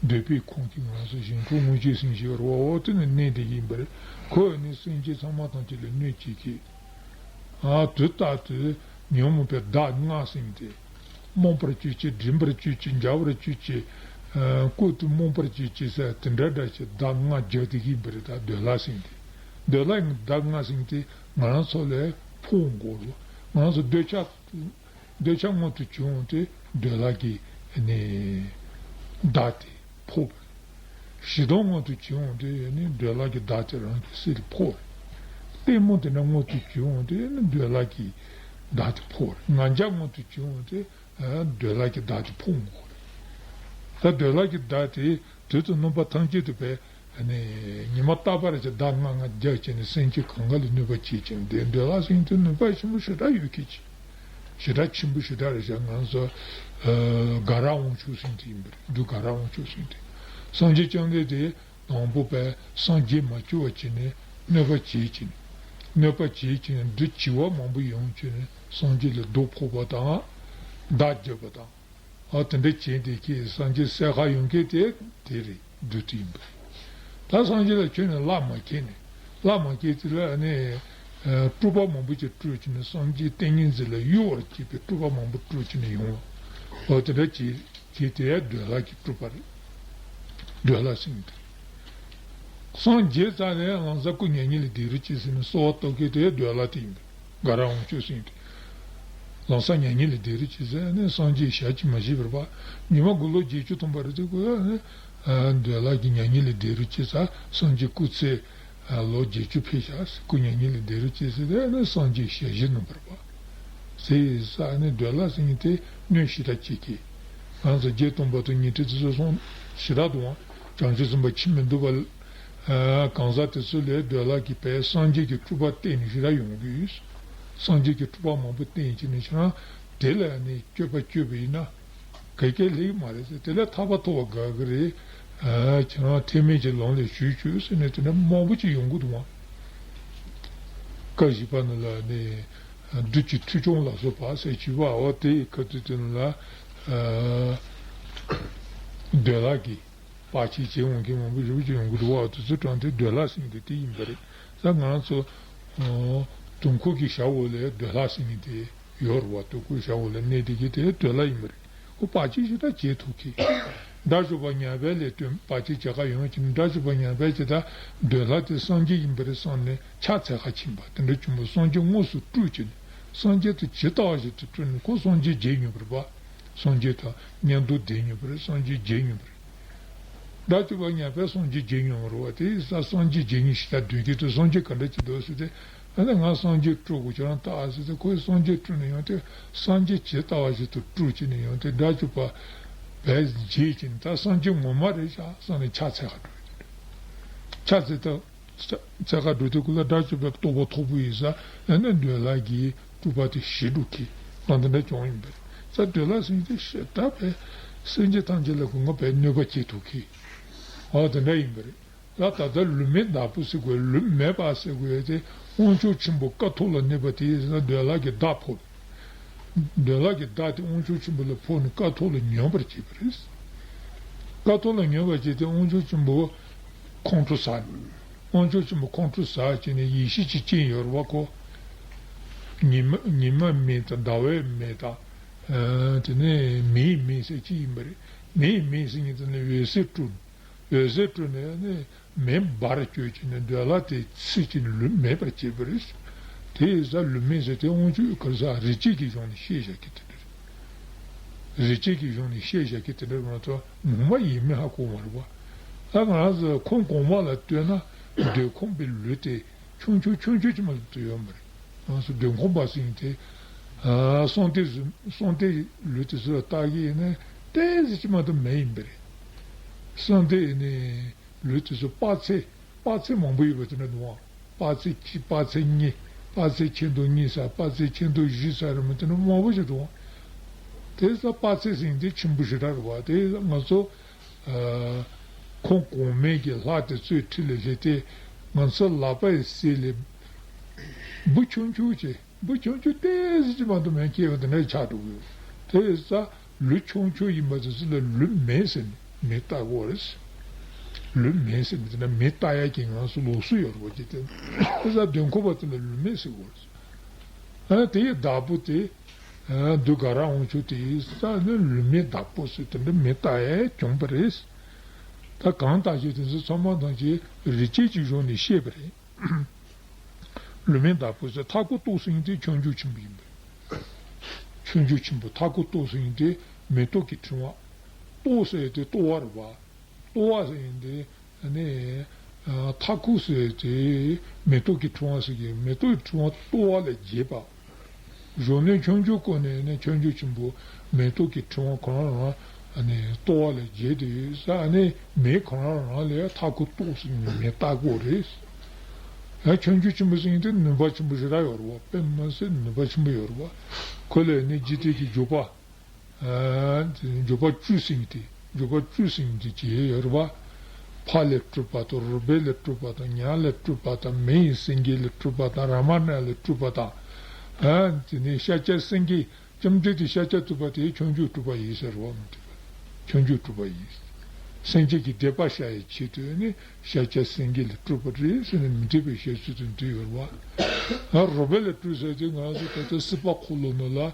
འདོད་པའི་ཁམས་ཀྱི་ངང་ཚུལ་གཞན་འཕྲུལ་དངོས་སྤྱོད་ཟེར་ཞིག་རོ། འོ་དེ་ནི་གནས་དེ་ཡིན་པ་རེད། ཁོ་ནི་སེམས་ཅན་ཚང་མ་ཐམས་ཅད་ལ་གནོད་བྱེད་ཀྱི། ཨ་དུས་རྟག་ཏུ་ཉོན་མོངས་པའི་བདག་ལྔ་ཟེར་དེ། རྨོངས་པར་གྱུར་ཅིང་འདྲེན་པར་གྱུར་ཅིང་འཇའ་བར་གྱུར་ཅིང་། ཨ་ལྐོག་ཏུ་རྨོངས་པར་གྱུར་ཅིང་ཟེར་དེ་འདྲ་འདྲ་ཞིག་བདག་ལྔ་རྒྱག་དེ་ཡིན་པ་རེད། ད་འདོད་ལྷ་ཟེར་དེ། འདོད་ལྷ་ཡི་བདག་ལྔ་ཟེར་དེ་ང་རང་ཚོ་ལ་ཕོག་འགོ་རུ། ང་རང་ཚོ་འདོད་ཆགས། འདོད་ཆགས་མངོན་དུ་གྱུར་འོང་དུས་འདོད་ལྷ་གི་ནི་བདག་དེ་ཕོག་པ་རེད། ཞེ་སྡང་མངོན་དུ་གྱུར་འོང་དུས་ནི་འདོད་ལྷ་གི་བདག་དེ་རང་གི་སྲས་ལ་ཕོག་རེད། གཏི་མུག་དེ་འདྲ་མངོན་དུ་གྱུར་འོང་དུས་ནི་འདོད་ལྷ་གི་བདག་དེ་ཕོག་རེད། ང་རྒྱལ་མངོན་དུ་གྱུར་འོང་དུས་འདོད་ལྷ་གི་བདག་དེ་ཕོག་འགོ་རེད། ད་འདོད་ལྷ་གི་བདག་དེ་དུས་དང་རྣམ་པ་ཐམས་ཅད་དུ་བས། ཨ་ནི་ཉི་མ་རྟག་པར་གྱི་བདག་ལྔ་ལྔ་རྒྱག་བྱས་ནས་སེམས་ཅན་གང་ག་ལ་གནོད་པ་བྱེད་ཀྱིན་དེ་འདོད་ལྷ་ཟེར་དུས་ནུས་པ་ཆེན་པོ་ཞེ་དྲག་ཡོད་མཁན་ཅིག་ཞེ་དྲག་ཆེན་པོ་ཞེ་དྲག་རེད་ཤག་ང་ཚོ་ཨ་དགའ་རབ་དབང་ཕྱུག་ཟེར་དེ་ཡིན་པ་རེད། བདུད་དགའ་རབ་དབང་ཕྱུག་ཟེར་དེ། སངས་རྒྱས་བཅོམ་ལྡན་འདས་དང་པོ་པས་སངས་རྒྱས་མ་བཅོས་པ་བྱས་ནས་གནོད་པ་བྱེད་ཀྱིན། གནོད་པ་བྱེད་ཀྱིན་བདུད་བྱེ་བ་མང་པོ་ཡོང་བྱས་ནས་སངས་རྒྱས་ལ་སྡུག་ཕོག་པ་དང་། བདག་རྒྱག་པ་དང་། ཨ་དེ་འདྲ་བྱས་འདི་ཁྱེད་སངས་རྒྱས་སྲས་མཁར་ཡོང་མཁན་དེ་དེ་རེད། བདུད་དེ་ཡིན་པ་རེད། ད་སངས་རྒྱས་ལ་ཁྱོད་ནི་བླ་མ་མཁྱེན་ནས་བླ་མ་མཁྱེན་དེ་ལ་ཨ་ནི་ སྤྲུལ་པ་མང་པོ་ཅིག་སྤྲུལ་བྱས་ནས་སངས་རྒྱས་ཏིང་ངེ་འཛིན་ལ་གཡོ་བར་བྱེད་པའི་སྤྲུལ་པ་མང་པོ་སྤྲུལ་བྱས་ནས་ཡོང་བ། འོ་དེ་འདྲ་བྱེད་བྱེད་དེ་འདོད་ལྷ་གི་སྤྲུལ་པ་རེད། འདོད་ལྷ་ཟེར་མཁན་དེ། སངས་རྒྱས་རྩ་ནས་ལམ་སང་སྐུ་མྱ་ངན་ལས་འདས་རོགས་བྱེད་ཟེར་ནས་གསོལ་བ་བཏབ་མཁན་དེ་འདོད་ལྷ་དེ་ཡིན་པས། དགའ་རབ་དབང་ཕྱུག་ཟེར་མཁན་དེ། ལམ་སང་མྱ་ངན་ལས་འདས་རོགས་བྱེད་ཟེར་ནས་སངས་རྒྱས་ཞལ་གྱིས་མ་བཞེས་པར་པ། ཉི་མ་དགུང་ལོ་བརྒྱད་ཅུ་ཐམ་པ་རེད་དེ་ཁོ་ཡང་ནི། འདོད་ལྷ་གིས་མྱ་ངན་ལས་འདས་རོགས་བྱེད་ཟེར། སངས་རྒྱས་སྐུ་ཚེ་ལོ་བརྒྱད་ཅུ་འཕེལ་བཞག་སྐུ་མྱ་ངན་ལས་འདས་རོགས་བྱེད་ཟེར་ཏེ་ནི་སངས་རྒྱས་ཞལ་བཞེས་གནང་བར་པ། ཟེར་ས་ནི་འདོད་ལྷ་ཟེར་མཁན་དེ་གནོད་ཞེ་དྲག་བྱེད་མཁན། ང་ཚོ་བརྒྱད་སྟོང་པ་དང་ཉི་ཁྲི་དེ་ཚོ་སོང་ཞེ་དྲག་འདུག་ཨང་། བྱང་ཆུབ་སེམས་དཔའ་ཁྱིམ་མི་སྡུག་པ་གང་ཟག་དེ་ཚོ་ལས་འདོད་ལྷ་གིས་བས་སངས་རྒྱས་ཀྱི་སྤྲུལ་པ་བསྟན་ནས་ཞེ་དྲག་ཡོང་གི་ཡོད། སངས་རྒྱས་ཀྱི་སྤྲུལ་པ་མང་པོ་བསྟན་བྱས་ནས་ཁྱེད་རང་དེ་ལ་ནི་སྤྱོད་པ་སྤྱོད་པ་ཡིན་ན། ག་གེ་ལེགས་མ་རེད་ཟེར། དེ་ལས་ཐར་པ་ཐོབ་པ་དགའ་གི་རེད། ཨ་ཁྱེད་རང་ཐེག་དམན་གྱི་ལམ་ལ་ཞུགས་བྱོས་ཟེར་ནས་དེ་འདྲ་མང་པོ་ཅིག་ཡོང་གི་འདུག་ཨང་། བཀའ་བཞི་པ་ནང་ལ་ནི་བདུད་ཀྱི་མཐེའུ་ཆུང་ལ་སོགས་པ་ཟེར་བྱས་པ་འོ་དེའི་ཁ་ཐུག་དེ་ནང་ལ་ཨ་འདོད་ལྷ་གིས་བར་ཆད་བྱེད་འོང་མཁན་མང་པོ་ཞེ་པོ་ཅིག་ཡོང་གི་འདུག་ཨ། དེ་ཚོའི་གྲས་དེ་འདོད་ལྷ་ཟེར་མཁན་དེ་དེ་ཡིན་པ་རེད། ད་ང་ཚོ་དུས་འཁོར་གྱི་ཞྭ་འོག་ལ་འདོད་ལྷ་ཟེར་མཁན་དེ། ཡོད་རེད་བ། དུས་འཁོར་ཞྭ་འོག་ལ་གནས་བསྡད་མཁན་དེ་འདོད་ལྷ་ཡིན་པ་རེད། ཁོ་བར་ཆད་ཞེ་དྲག་བྱེད་ཐུབ་མཁན། དགྲ་བཅོམ་པ་མྱང་བན་ལས་བར་ཆད་བྱེད་ག་ཡོང་བྱས་ནས་དགྲ་བཅོམ་པ་མྱང་བན་གྱིས་ད་འདོད་ལྷ་དེ་སངས་རྒྱས་ཡིན་པ་རེད་བསམ་ནས་ཕྱག་འཚལ་ག་ཕྱིན་པ་དེ་འདྲ་བྱུང་བ། སངས་རྒྱས་དངོས་སུ་སྤྲུལ་བྱས་ནས་སངས་རྒྱས་དེ་ཇི་ལྟ་བ་བཞིན་དུ་སྤྲུལ་ནས་ཁོ་སངས་རྒྱས་མཇལ་མྱོང་བ་རེད་བ། སངས་རྒྱས་དང་མཉམ་དུ་བསྡད་མྱོང་བ་རེད། སངས་རྒྱས་མཇལ་མྱོང་བ་རེད། དགྲ་བཅོམ་པ་མྱང་བན་སངས་རྒྱས་མཇལ་མྱོང་བ་རེད་བ། དེ་ཡིན་ཙང་སངས་རྒྱས་མཇལ་མཁན་ཞེ་དྲག་འདོད་མཁན་དེ་སངས་རྒྱས་ག་འདྲ་ཅིག་འདུག་ཟེར་ཏེ། ཨ་ནི་ང་སངས་རྒྱས་སྤྲུལ་དགོས་ཁྱེད་རང་ལྟ་ཨ་ཟེར་ཏེ། ཁོས་སངས་རྒྱས་སྤྲུལ་ནས་ཡོང་སྟེ་སངས་རྒྱས་ཇི་ལྟ་བ་བཞིན་དུ་སྤྲུལ་བྱས་ནས་ཡོང་སྟེ་དགྲ་བཅོམ་པ་བན་མཇལ་བྱས་ནས་ད་སངས་རྒྱས་ངོ་མ་རེད་ཤག་བསམ་ནས་ཕྱག་འཚལ་ག་འགྲོ། ཕྱག་འཚལ་ད། ཕྱག་འཚལ་ག་འགྲོ་དུས་ཁོ་ལ་དགྲ་བཅོམ་པའི་རྟོགས་པ་ཐོབ་པ་ཡིན་ཙང་ཨ་ནི་འདོད་ལྷ་གི་སྤྲུལ་པ་དེ་ཞི་འགྲོ་གི་ང་འདི་འདྲ་བྱུང་ཡིན་པས། ཙང་འདོད་ལྷ་ཟེར་མཁན་དེ་ཞེ་དྲག་པས་སེམས་ཅན་ཐམས་ཅད་ལ་གོ་ང་པའི་གནོད་པ་བྱེད་ཐུབ་མཁན། འོ་དེ་འདྲ་ཡིན་པ་རེད། ལ་ད་ལྟ་ལུས་མེད་བདག་པོ་ཟེར་དགོས། ལུས་མེད་པ་ཟེར་དགོས་དེ་དབང་ཕྱུག་ཆེན་པོ་ཀཿཐོག་ལ་གནས་པ་དེ་ཡིན་ན་འདོད་ལྷ་གིས་བདག་ཕབ། འདོད་ལྷ་གིས་བདག་དེ་དབང་ཕྱུག་ཆེན་པོ་ལ་ཕོག་ནས་ཀཿཐོག་ལ་ཉོན་པར་བྱེད་པ་རེད། ཀཿཐོག་ལ་ཉོན་པར་བྱེད་དེ་དབང་ཕྱུག་ཆེན་པོ་ཁོང་ཁྲོ་ཟ། དབང་ཕྱུག་ཆེན་པོ་ཁོང་ཁྲོ་ཟ་བྱས་ནས་ཡེ་ཤེས་ཀྱི་སྤྱན་ཡོད་རེད་བ་ཁོ། ཉི་མ་ཉི་མའི་མིང་དང་ཟླ་བའི་མིང་དང་། ཨ་དེ་ནས་མེའི་མིང་ཟེར་གཅིག་ཡིན་པ་རེད། མེའི་མིང་ཟེར་མཁན་དེ་ནི་འོད་ཟེར་སྤྲོ། འོད་ཟེར་སྤྲོ་ནས་ནི་མེ་འབར་བཅོས་ཀྱི་ནི་འདོད་ལྷ་དེ་ཚིག་གཅིག་ལུས་མེད་པར་བྱེད་པ་རེད། དེ་ཡིན་ཙང་ལུས་མེད་ཟེར་དེ་དབང་ཕྱུག་ག་རེ་ཟེར་རིག་བྱེད་ཀྱི་གཞུང་ནས་བཤད་བཞག་གི་དེ་འདྲ་རེད། རིག་བྱེད་ཀྱི་གཞུང་ནས་བཤད་བཞག་གི་དེ་འདྲ་མ་གཏོགས་ངོ་མ་ཡིན་མིན་ཧ་གོ་མ་རེད་བ། ད་ང་རང་ཚོ་ཁོང་གོང་མ་ལ་ལྟོས་ན་འདོད་ཁམས་པའི་ལུས་དེ་ཆུང་ཆུང་ཆུང་ཆུང་ཅིག་མ་གཏོགས་ཡོད་མ་རེད། ང་ཚོ་འདོད་ཁམས་པ་ཟེར་མཁན་དེ། ཨ་བསམ་གཏན་གཟུགས་བསམ་གཏན་ལུས་དེ་ཚོ་ལ་བལྟ་གི་ཡིན་ན་ཏོག་ཙམ་ཅིག་མ་གཏོགས་མེད་ཡིན་པ་རེད། བསམ་གཏན་ནི་ལུས་དེ་ཚོ་དཔག་ཚད་དཔག་ཚད་མང་པོ་ཡོད་པ་དེ་འདྲ་འདུག་ཨང་། དཔག་ཚད་གཅིག་དཔག་ཚད་གཉིས། དཔག་ཚད་ཁྱད་འདོགས་གཉིས་ཟེར། དཔག་ཚད་ཁྱད་འདོགས་བཞི་ཟེར་རེད་མ་དེ་འདྲ་མང་པོ་ཞིག་འདུག་ཨང་། དེ་ཚོ་དཔག་ཚད་ཟེར་མཁན་དེ་ཆེན་པོ་ཞེ་དྲག་རེད་བ། དེ་ང་ཚོ། ཁོང་གོང་མའི་གི་ལྷ་དེ་ཚོའི་ཁྲི་ལ་སླེབས་ཏེ་ང་ཚོ་ལག་པའི་སྲས་ལས་འབུ་ཆུང་ཆུང་ཅིག་འབུ་ཆུང་ཆུང་ཏོག་ཙམ་ཅིག་མ་གཏོགས་མེད་མཁན་དེ་འདྲ་ཆགས་འགྲོ་གི་ཡོད། དེ་ཡིན་ཙང་ལུས་ཆུང་ཆུང་ཡིན་པ་དེ་ཚོ་ལ་ལུས་མེད་ཟེར་ནས་མིང་བཏགས་ཀྱི་ཡོད་རེད། ལུས་མེད་ཟེར་ནས་དེ་འདྲ་མིང་བཏགས་ཡག་གི་ང་ཚོ་ལུགས་སྲོལ་ཡོད་རེད་བ། ཅིག་དེ་ཡིན་ཙང་འདོད་ཁམས་པ་དེ་ལ་ལུས་མེད་ཟེར་གྱི་ཡོད་རེད། ཨ་དེའི་བདག་པོ་དེ། ཨ་འདི་དགའ་རབ་དབང་ཕྱུག་དེ་ཡིན་ཙང་ནི་ལུས་མེད་བདག་པོ་ཟེར་དེ་འདྲ་མིང་བཏགས་ཡས་བྱུང་བ་རེད། ད་གང་ལྟར་ཞིག་དེ་ཚོ་ཚང་མ་ཐམས་ཅད་རིག་བྱེད་ཀྱི་གཞུང་ནས་བཤད་པ་རེད། ལུས་མེད་བདག་པོ་ཟེར་མཐའ་འཁོར་སྟོང་ཟེར་མཁན་དེ་ཆོས་འབྱུང་ཆེན་པོ་ཡིན་པས། ཆོས་འབྱུང་ཆེན་པོ་མཐའ་འཁོར་སྟོང་ཟེར་མཁན་དེ་མེ་ཏོག་གི་ཕྲེང་བ། སྟོང་ཟེར་དེ་ལྟོ་བ་རེད་བ། ལྟོ་བ་ཟེར་ཡིན་ཏེ། ཨ་ནི། ཨ་མཐའ་འཁོར་ཟེར་ཏེ། མེ་ཏོག་གི་ཕྲེང་བ་ཟེར་གི་མེ་ཏོག་གི་ཕྲེང་བ་ལྟོ་བ་ལས་རྒྱས་པ། གཞོན་ནུ་ཆོས་འབྱུང་ཀུན་ནས་ནི་ཆོས་འབྱུང་ཆེན་པོ་མེ་ཏོག་གི་ཕྲེང་བ་ཁོ་རང་རང་ཨ་ནི་ལྟོ་བ་ལས་རྒྱས་ཏེ་ཡོད་ས། ཨ་ནི་མེ་ཁོ་རང་རང་ལས་མཐའ་འཁོར་སྟོང་ཟེར་ནི་མེ་ལྟ་གོ་རེད། ཡང་ཆོས་འབྱུང་ཆེན་པོ་ཟེར་ཡིན་ཏེ་ནུས་པ་ཆེན་པོ་ཞེ་དྲག་ཡོད་རེད་བ། དཔེ་མི་སྲིད་ནུས་པ་ཆེན་པོ་ཡོད་རེད་བ། ཁོ་ལས་ནི་འཇིག་རྟེན་གྱི་འཇོག་པ། ཨ་འཇོག་པ་བཅུ་ཟེར་ཏེ། འཇོག་པ་བཅུ་ཟེར་ཏེ་བྱས་ཡོད་རེད་བ། ཕ་ལས་སྤྲུལ་པ་དང་། རུས་སྦལ་ལས་སྤྲུལ་པ་དང་། ཉ་ལས་སྤྲུལ་པ་དང་། མེ་ཡི་སེང་གེ་ལས་སྤྲུལ་པ་དང་། རཱ་མ་ན་ལས་སྤྲུལ་པ་དང་། ཨ་དེ་ནས་ཤཱཀྱ་སེང་གེ་ལྕམ་དྲལ་དེ་ཤཱཀྱ་ཐུབ་པ་དེ་ཆོས་འབྱུང་སྤྲུལ་པ་ཡིན་ཟེར་བ་མི་འདུག་ཆོས་འབྱུང་སྤྲུལ་པ་ཡིན། སེམས་ཅན་གྱི་བདེ་བ་བྱ་ཡི་ཆེད་དུ་ནི་ཤཱཀྱ་སེང་གེ་ལས་སྤྲུལ་པ་རེད་ཟེར་ནས་མི་འདོད་པའི་བཤད་ཚུལ་དེ་འདི་ཡོད་རེད་བ། ཨ་རུས་སྦལ་ལས་སྤྲུལ་ཟེར་དུས་ང་ཚོ་ད་ལྟ་སྲིད་པ་འཁོར་ལོ་ནང་ལ་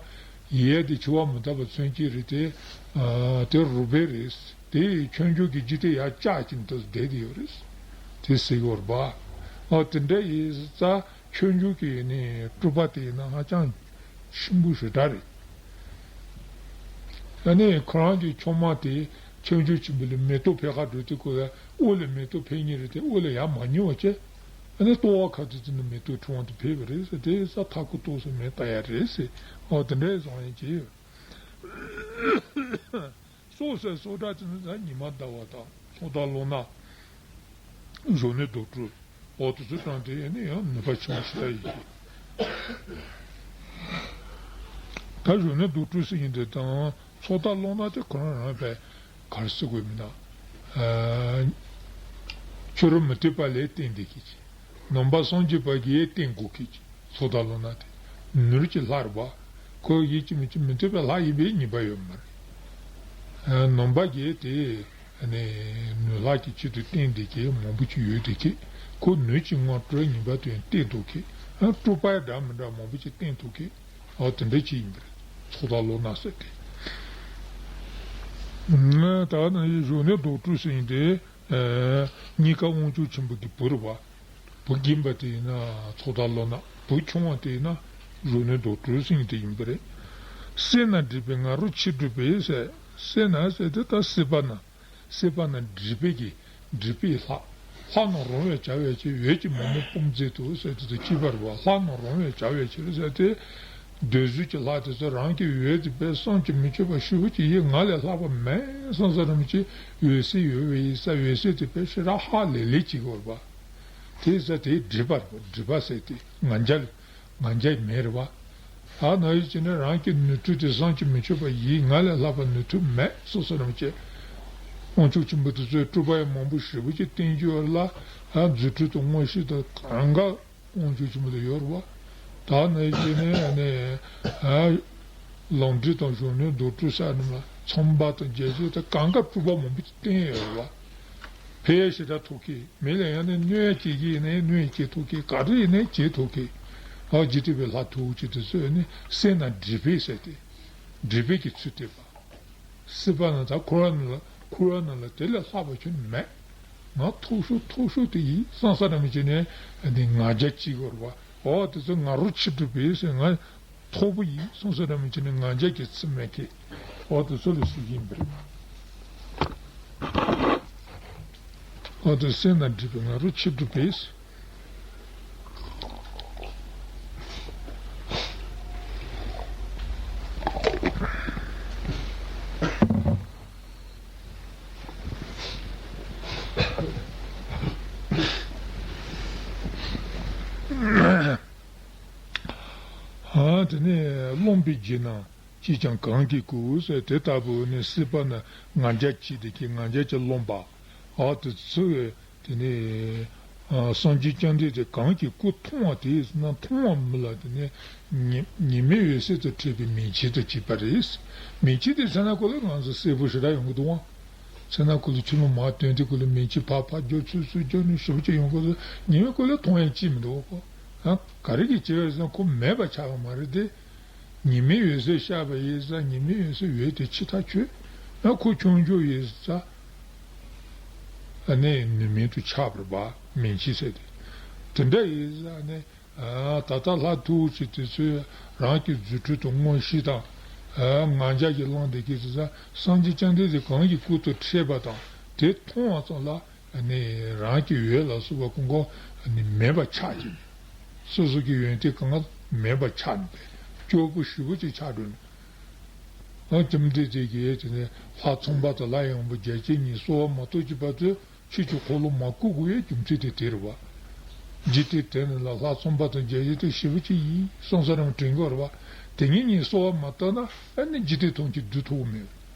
ཡལ་ཏེ་འཆི་བ་མི་རྟག་པ་མཚོན་གྱི་རེད་དེ། ཨ་དེ་རུས་སྦལ་རེད། དེ་ཡི་ཁྱུ་མཆོག་གི་འཇིག་རྟེན་ཡར་བཅག་ཅིང་དུ་བསྡད་དེ་ཡོད་རེད། དེ་ཟེར་ཡོད་རེད་བ། ཨ་དེ་འདྲ་ཡིན་ཙང་ཁྱུ་མཆོག་གི་ནི་སྤྲུལ་པ་དེ་ཡིན་ན་ཧ་ཅང་ཆེན་པོ་ཞེ་དྲག་རེད། ཨ་ནི་ཁོ་རང་གི་ཆུང་མ་དེ་ཁྱུ་མཆོག་ཆེན་པོ་ལ་མེ་ཏོག་ཕལ་ཁ་འགྲོ་དུས་ཁོ་ལ་དབུ་ལ་མེ་ཏོག་ཕལ་ཉེ་རེད་དེ་དབུ་ལ་ཡར་མ་ཉེ་བ་བྱས། ཨ་ནི་ལྟོ་བ་ཁ་ཐུག་ཙམ་ནས་མེ་ཏོག་ཕྲེང་བ་དེ་ཕེབས་པ་རེད་ཟེར། དེ་ས་མཐའ་ཁུ་ཏོག་ཙམ་མེ་ལྟ་ཡ་རེད་ཟེར། ཨོ་དེ་འདྲའི་བཟང་ཡིན་གྱི། སྲོག་ཟེར་སྲོག་ཆགས་ཅིག་ནི་ད་ཉི་མ་ཟླ་བ་དང་མཚོ་དང་ཀླུང་ནག་གཞོན་ནུ་དུག་སྦྲུལ། འོ་དེ་ཚོ་དང་དེ་ཡིན་ན་ཡང་ནུས་པ་ཆེན་པོ་ཞིག་ལྟ་ཡིན་གྱི། ད་གཞོན་ནུ་དུག་སྦྲུལ་ཟེར་མཁན་དེ་དང་མཚོ་དང་ཀླུང་ནག་དེ་ཁོ་རང་རང་པས་ག་རེ་ཟེར་དགོས་མིན་ན། ཨ་ཕྱི་རོལ་མུ་སྟེགས་པ་ལས་བརྟེན་བསྡད་མཁན་ཅིག་ནང་པ་སངས་རྒྱས་པ་གིས་བསྟེན་དགོས་མཁན་ཅིག་མཚོ་དང་ཀླུང་ནག་དེ་ནོར་གྱི་ལྷ་རེད་བ། ཁོ་ཡིན་གཅིག་མིན་གཅིག་མུ་སྟེགས་པའི་ལྷ་ཡིན་པའི་ངེས་པ་ཡོད་མ་རེད། ནང་པ་གིས་དེ་ནི་ནོར་ལྷག་གི་ཆེད་དུ་བསྟེན་བསྡད་མཁན་མང་པོ་ཅིག་ཡོད་བསྡད་མཁན། ཁོ་ནོར་གྱི་དངོས་སྤྲུལ་ངེས་པ་དེ་བསྟེན་ཐུབ་མཁན། སྤྲུལ་པ་འདྲ་མི་འདྲ་མང་པོ་ཅིག་བསྟེན་ཐུབ་མཁན། ཨོ་དེ་འདྲ་ཅིག་ཡིན་པ་རེད། མཚོ་དང་ཀླུང་ནག་ཟེར་དེ། ད་ནི་གཞོན་ནུ་དུག་སྦྲུལ་ཟེར་མཁན་དེ་གཉིས་ཀ་དབང་ཕྱུག་ཆེན་པོ་གི་བུ་རེད་བ། བུ་རྒན་པ་དེ་ཡིན་ན་མཚོ་དང་ཀླུང་ནག་བུ་ཆུང་བ་དེ་ཡིན་ན་གཞོན་ནུ་དུག་སྦྲུལ་ཟེར་མཁན་དེ་ཡིན་པ་རེད། སྲིད་ན་སྒྲིབ་པའི་ང་རོ་ཆེར་སྒྲུབ་པའི་ཟེར། སྲིད་ན་ཟེར་དེ་ད་སྲིད་པ་ན། སྲིད་པ་ན་སྒྲིབ་པའི་གི་སྒྲིབ་པའི་ལྷ། ལྷ་རྣམས་རུང་བར་བྱ་བའི་ཕྱིར། འོད་ཀྱི་མ་མོ་དཔུང་མཛད་དུ་ཟེར་དེ་ཚོ་གཅིག་པ་རེད་བ། ལྷ་རྣམས་རུང་བར་བྱ་བའི་ཕྱིར་ཟེར་དེ། འདོད་གཟུགས་ཀྱི་ལྷ་དེ་ཚོ་རང་གི་འོད་དེ་དཔེ་བསམ་གྱིས་མི་ཁྱབ་པ་ཞེ་པོ་ཅིག་ཡིན། ང་ལས་ལྷག་པ་མེད། སོང་ས་རིན་པོ་ཆེ་འོད་གསལ་ཡོད་པ་ཡིན་ཙང་འོད་གསལ་དེ་དཔེ་ཞེ་དྲག་ཧ་ལས་ལས་བྱེད་དགོས་རེད་པ། དེ་ས་དེ་སྒྲིབ་པ་རེད་པ། སྒྲིབ་པ་ཟེར་དེ་ང་རྒྱལ་ང་རྒྱལ་མེད་རེད་པ། ད་ནང་བཞིན་བྱས་ན་རང་གི་ནུས་མཐུ་དེ་བསམ་གྱིས་མི་ཁྱབ་པ་ཡིན། ང་ལས་ལྷག་པ་ནུས་མཐུ་མེད། སོང་ས་རིན་པོ་ཆེ་དབང་ཕྱུག་ཆེན་པོ་དེ་ཚོས་སྤྲུལ་པ་ཡང་མང་པོ་ཞེ་པོ་ཅིག་བསྟན་རྒྱུ་ཡོད་ལ། ཨ་རྫུ་འཕྲུལ་དང་མངོན་ཤེས་དང་གང་ག་དབང་ཕྱུག་ཆེན་པོ་དེ་ཡོད་རེད་པ། ད་ནང་བཞིན་བྱས་ན་ཨ་ནི་ཨ། ལམ་འབྲས་དང་གཞོན་ནུ་དུག་སྦྲུལ་ཟེར་ནི་མ་ཚངས་པ་དང་རྒྱལ་སྲས་དང་གང་ག་སྤྲུལ་པ་མང་པོ་ཅིག་བསྟན་ཡོད་རེད་པ། ཕན་ཡོན་ཞེ་དྲག་ཐོགས་མཁན། མི་ལ་ཡང་ནི་གནོད་ཡ་བྱེད་ཀྱི་ཡིན་ནའི་གནོད་ཡ་བྱེད་ཐུབ་མཁན། ག་རེ་ཡིན་ནའི་བྱེད་ཐུབ་མཁན། ཨ་འཇིག་རྟེན་པའི་ལྷ་མཐུ་བོ་ཅིག་དེ་ཚོས་ནི་སྲིད་ན་སྒྲིབ་པའི་ཟེར་ཏེ། སྒྲིབ་པའི་གི་ཚུལ་བསྟན་པ། སྲིད་པ་ན་ད་འཁོར་བ་ན་ལ་འཁོར་བ་ན་ལ་དེ་ལས་ལྷག་པ་ཁྱོན་ནས་མེད། ང་མཐོ་ཤོས་མཐོ་ཤོས་དེ་ཡིན། སོང་ས་རིན་པོ་ཆེ་ནས་ནི་ང་རྒྱལ་གཅིག་ཡོད་རེད་པ། ཨོ་དེ་ཚོ་ང་རོ་ཆེར་སྒྲུབ་པའི་ཟེར། ང་མཐོ་པོ་ཡིན། སོང་ས་རིན་པོ་ཆེ་ནི་ང་རྒྱལ་གྱི་ཚིག་མེད་མཁན། ཨོ་དེ་ཚོ་ལ་ཟེར་གྱི་ཡིན་པ་རེད། ཨོ་དེ་སྲིད་ན་སྒྲིབ་པའི་ང་རོ་ཆེར་སྒྲུབ་པས། ཨ་དེ་ནས་རློམ་པའི་རྗེས་གནང་། ཅིས་ཀྱང་གང་གིས་བསྐུལ་ཟེར། དེ་ལྟ་བུ་ནི་སྲིད་པ་ན་ང་རྒྱལ་གཅིག་དེ་གིས་ང་རྒྱལ་གྱིས་རློམ་པ། ཨ་དེ་ཚོ་བས་དེ་ནི་ཨ་སངས་རྒྱས་བཅོམ་ལྡན་འདས་གང་གིས་བསྐུལ། མཐོང་བ་དེས་ན་མཐོང་བ་མི་ལ་དེ་ནི་ཉི་ཉི་མའི་འོད་ཟེར་དང་འཕྲད་པའི་མིག་ཆུ་དང་བཅས་པ་རེད། མིག་ཆུ་དེ་ཚེ་ན་ཀོ་ལ་ང་ཚོ་སེར་པོ་ཞེ་དྲག་ཡོང་གི་འདུག་ཨང་། ཚེ་ན་ཀོ་ལ་ཆུ་ལོག་མར་ཐོན་དུས་ཀོ་ལ་མིག་ཆུ་ཕར་ཕར་རྒྱུག་ཚུར་ཚུར་རྒྱུག་ནས་ཞེ་པོ་ཅིག་ཡོང་གི་འདུག་ཉི་མའི་ཀོ་ལ་མཐོང་ཡ་ཅི་མི་འདུག་ཨ་ཁོ། ཨ་ག་རེ་གིས་བྱས་པ་ཟེར་ན་ཁོ་མེད་པ་ཆགས་པ་མ་རེད་དེ། ཉི་མའི་འོད་ཟེར་ཤར་བ་ཡིན་ཙང་ཉི་མའི་འོད་ཟེར་འོད་དེ་ཕྱི་ཐག་ཆོད། ཨ་ཁོ་ཆུང་ཆུང་ཡིན་ཙང་ཨ་ནི་ནུས་མེད་དུ་ཆགས་པ་རེད་པ། མིག་ཆུ་ཟེར་དེ། དེ་འདྲ་ཡིན་ཙང་ཨ་ནི་ཨ་ད་ལྟ་ལྷ་མཐུ་བོ་ཆེ་དེ་ཚོས་རང་གི་རྫུ་འཕྲུལ་དང་མངོན་ཤེས་དང་ཨ་ང་རྒྱལ་གྱིས་བསླངས་བསྡད་མཁན་དེ་ཚོ་སངས་རྒྱས་བཅོམ་ལྡན་འདས་གང་གི་སྐུ་དང་འཕྲད་པ་དང་དེ་མཐོང་བ་ཙམ་ལ། ནི་རང་གི་འོད་ལ་སོགས་པ་ཀུན་ཀོ་ནི་མེད་པ་ཆགས་ཀྱི། སོ་སོ་གི་ཡོན་ཏན་གང་ག་མེད་པ་ཆགས་ནས་སྐྱོ་པོ་ཞེ་པོ་ཅིག་ཆགས་འགྲོ་ནས། ཨ་བཅོམ་ལྡན་འདས་ཀྱིས་དེ་ནས་ལྷ་ཚངས་པ་དང་ལྷ་ཡི་དབང་པོ་བརྒྱ་བྱིན་གཉིས་གསོལ་བ་མ་གཏོགས་ཀྱི་བར་དུ་ཆོས་ཀྱི་འཁོར་ལོ་མ་བསྐོར་དགོས་པའི་རྒྱུ་མཚན་དེ་དེ་རེད་བ། འཇིག་རྟེན་དེ་ནི་ལ་ལྷ་ཚངས་པ་དང་བརྒྱ་བྱིན་དེ་ཞེ་པོ་ཅིག་ཡིན་སོང་ས་རང་དྲན་གྱི་རེད་བ། དེ་གཉིས་གཉིས་གསོལ་བ་མ་བཏབ་ན་ཨ་ནི་འཇིག་རྟེན་ཐམས་ཅད་འདུལ་ཐུབ་ཀྱི་མེད།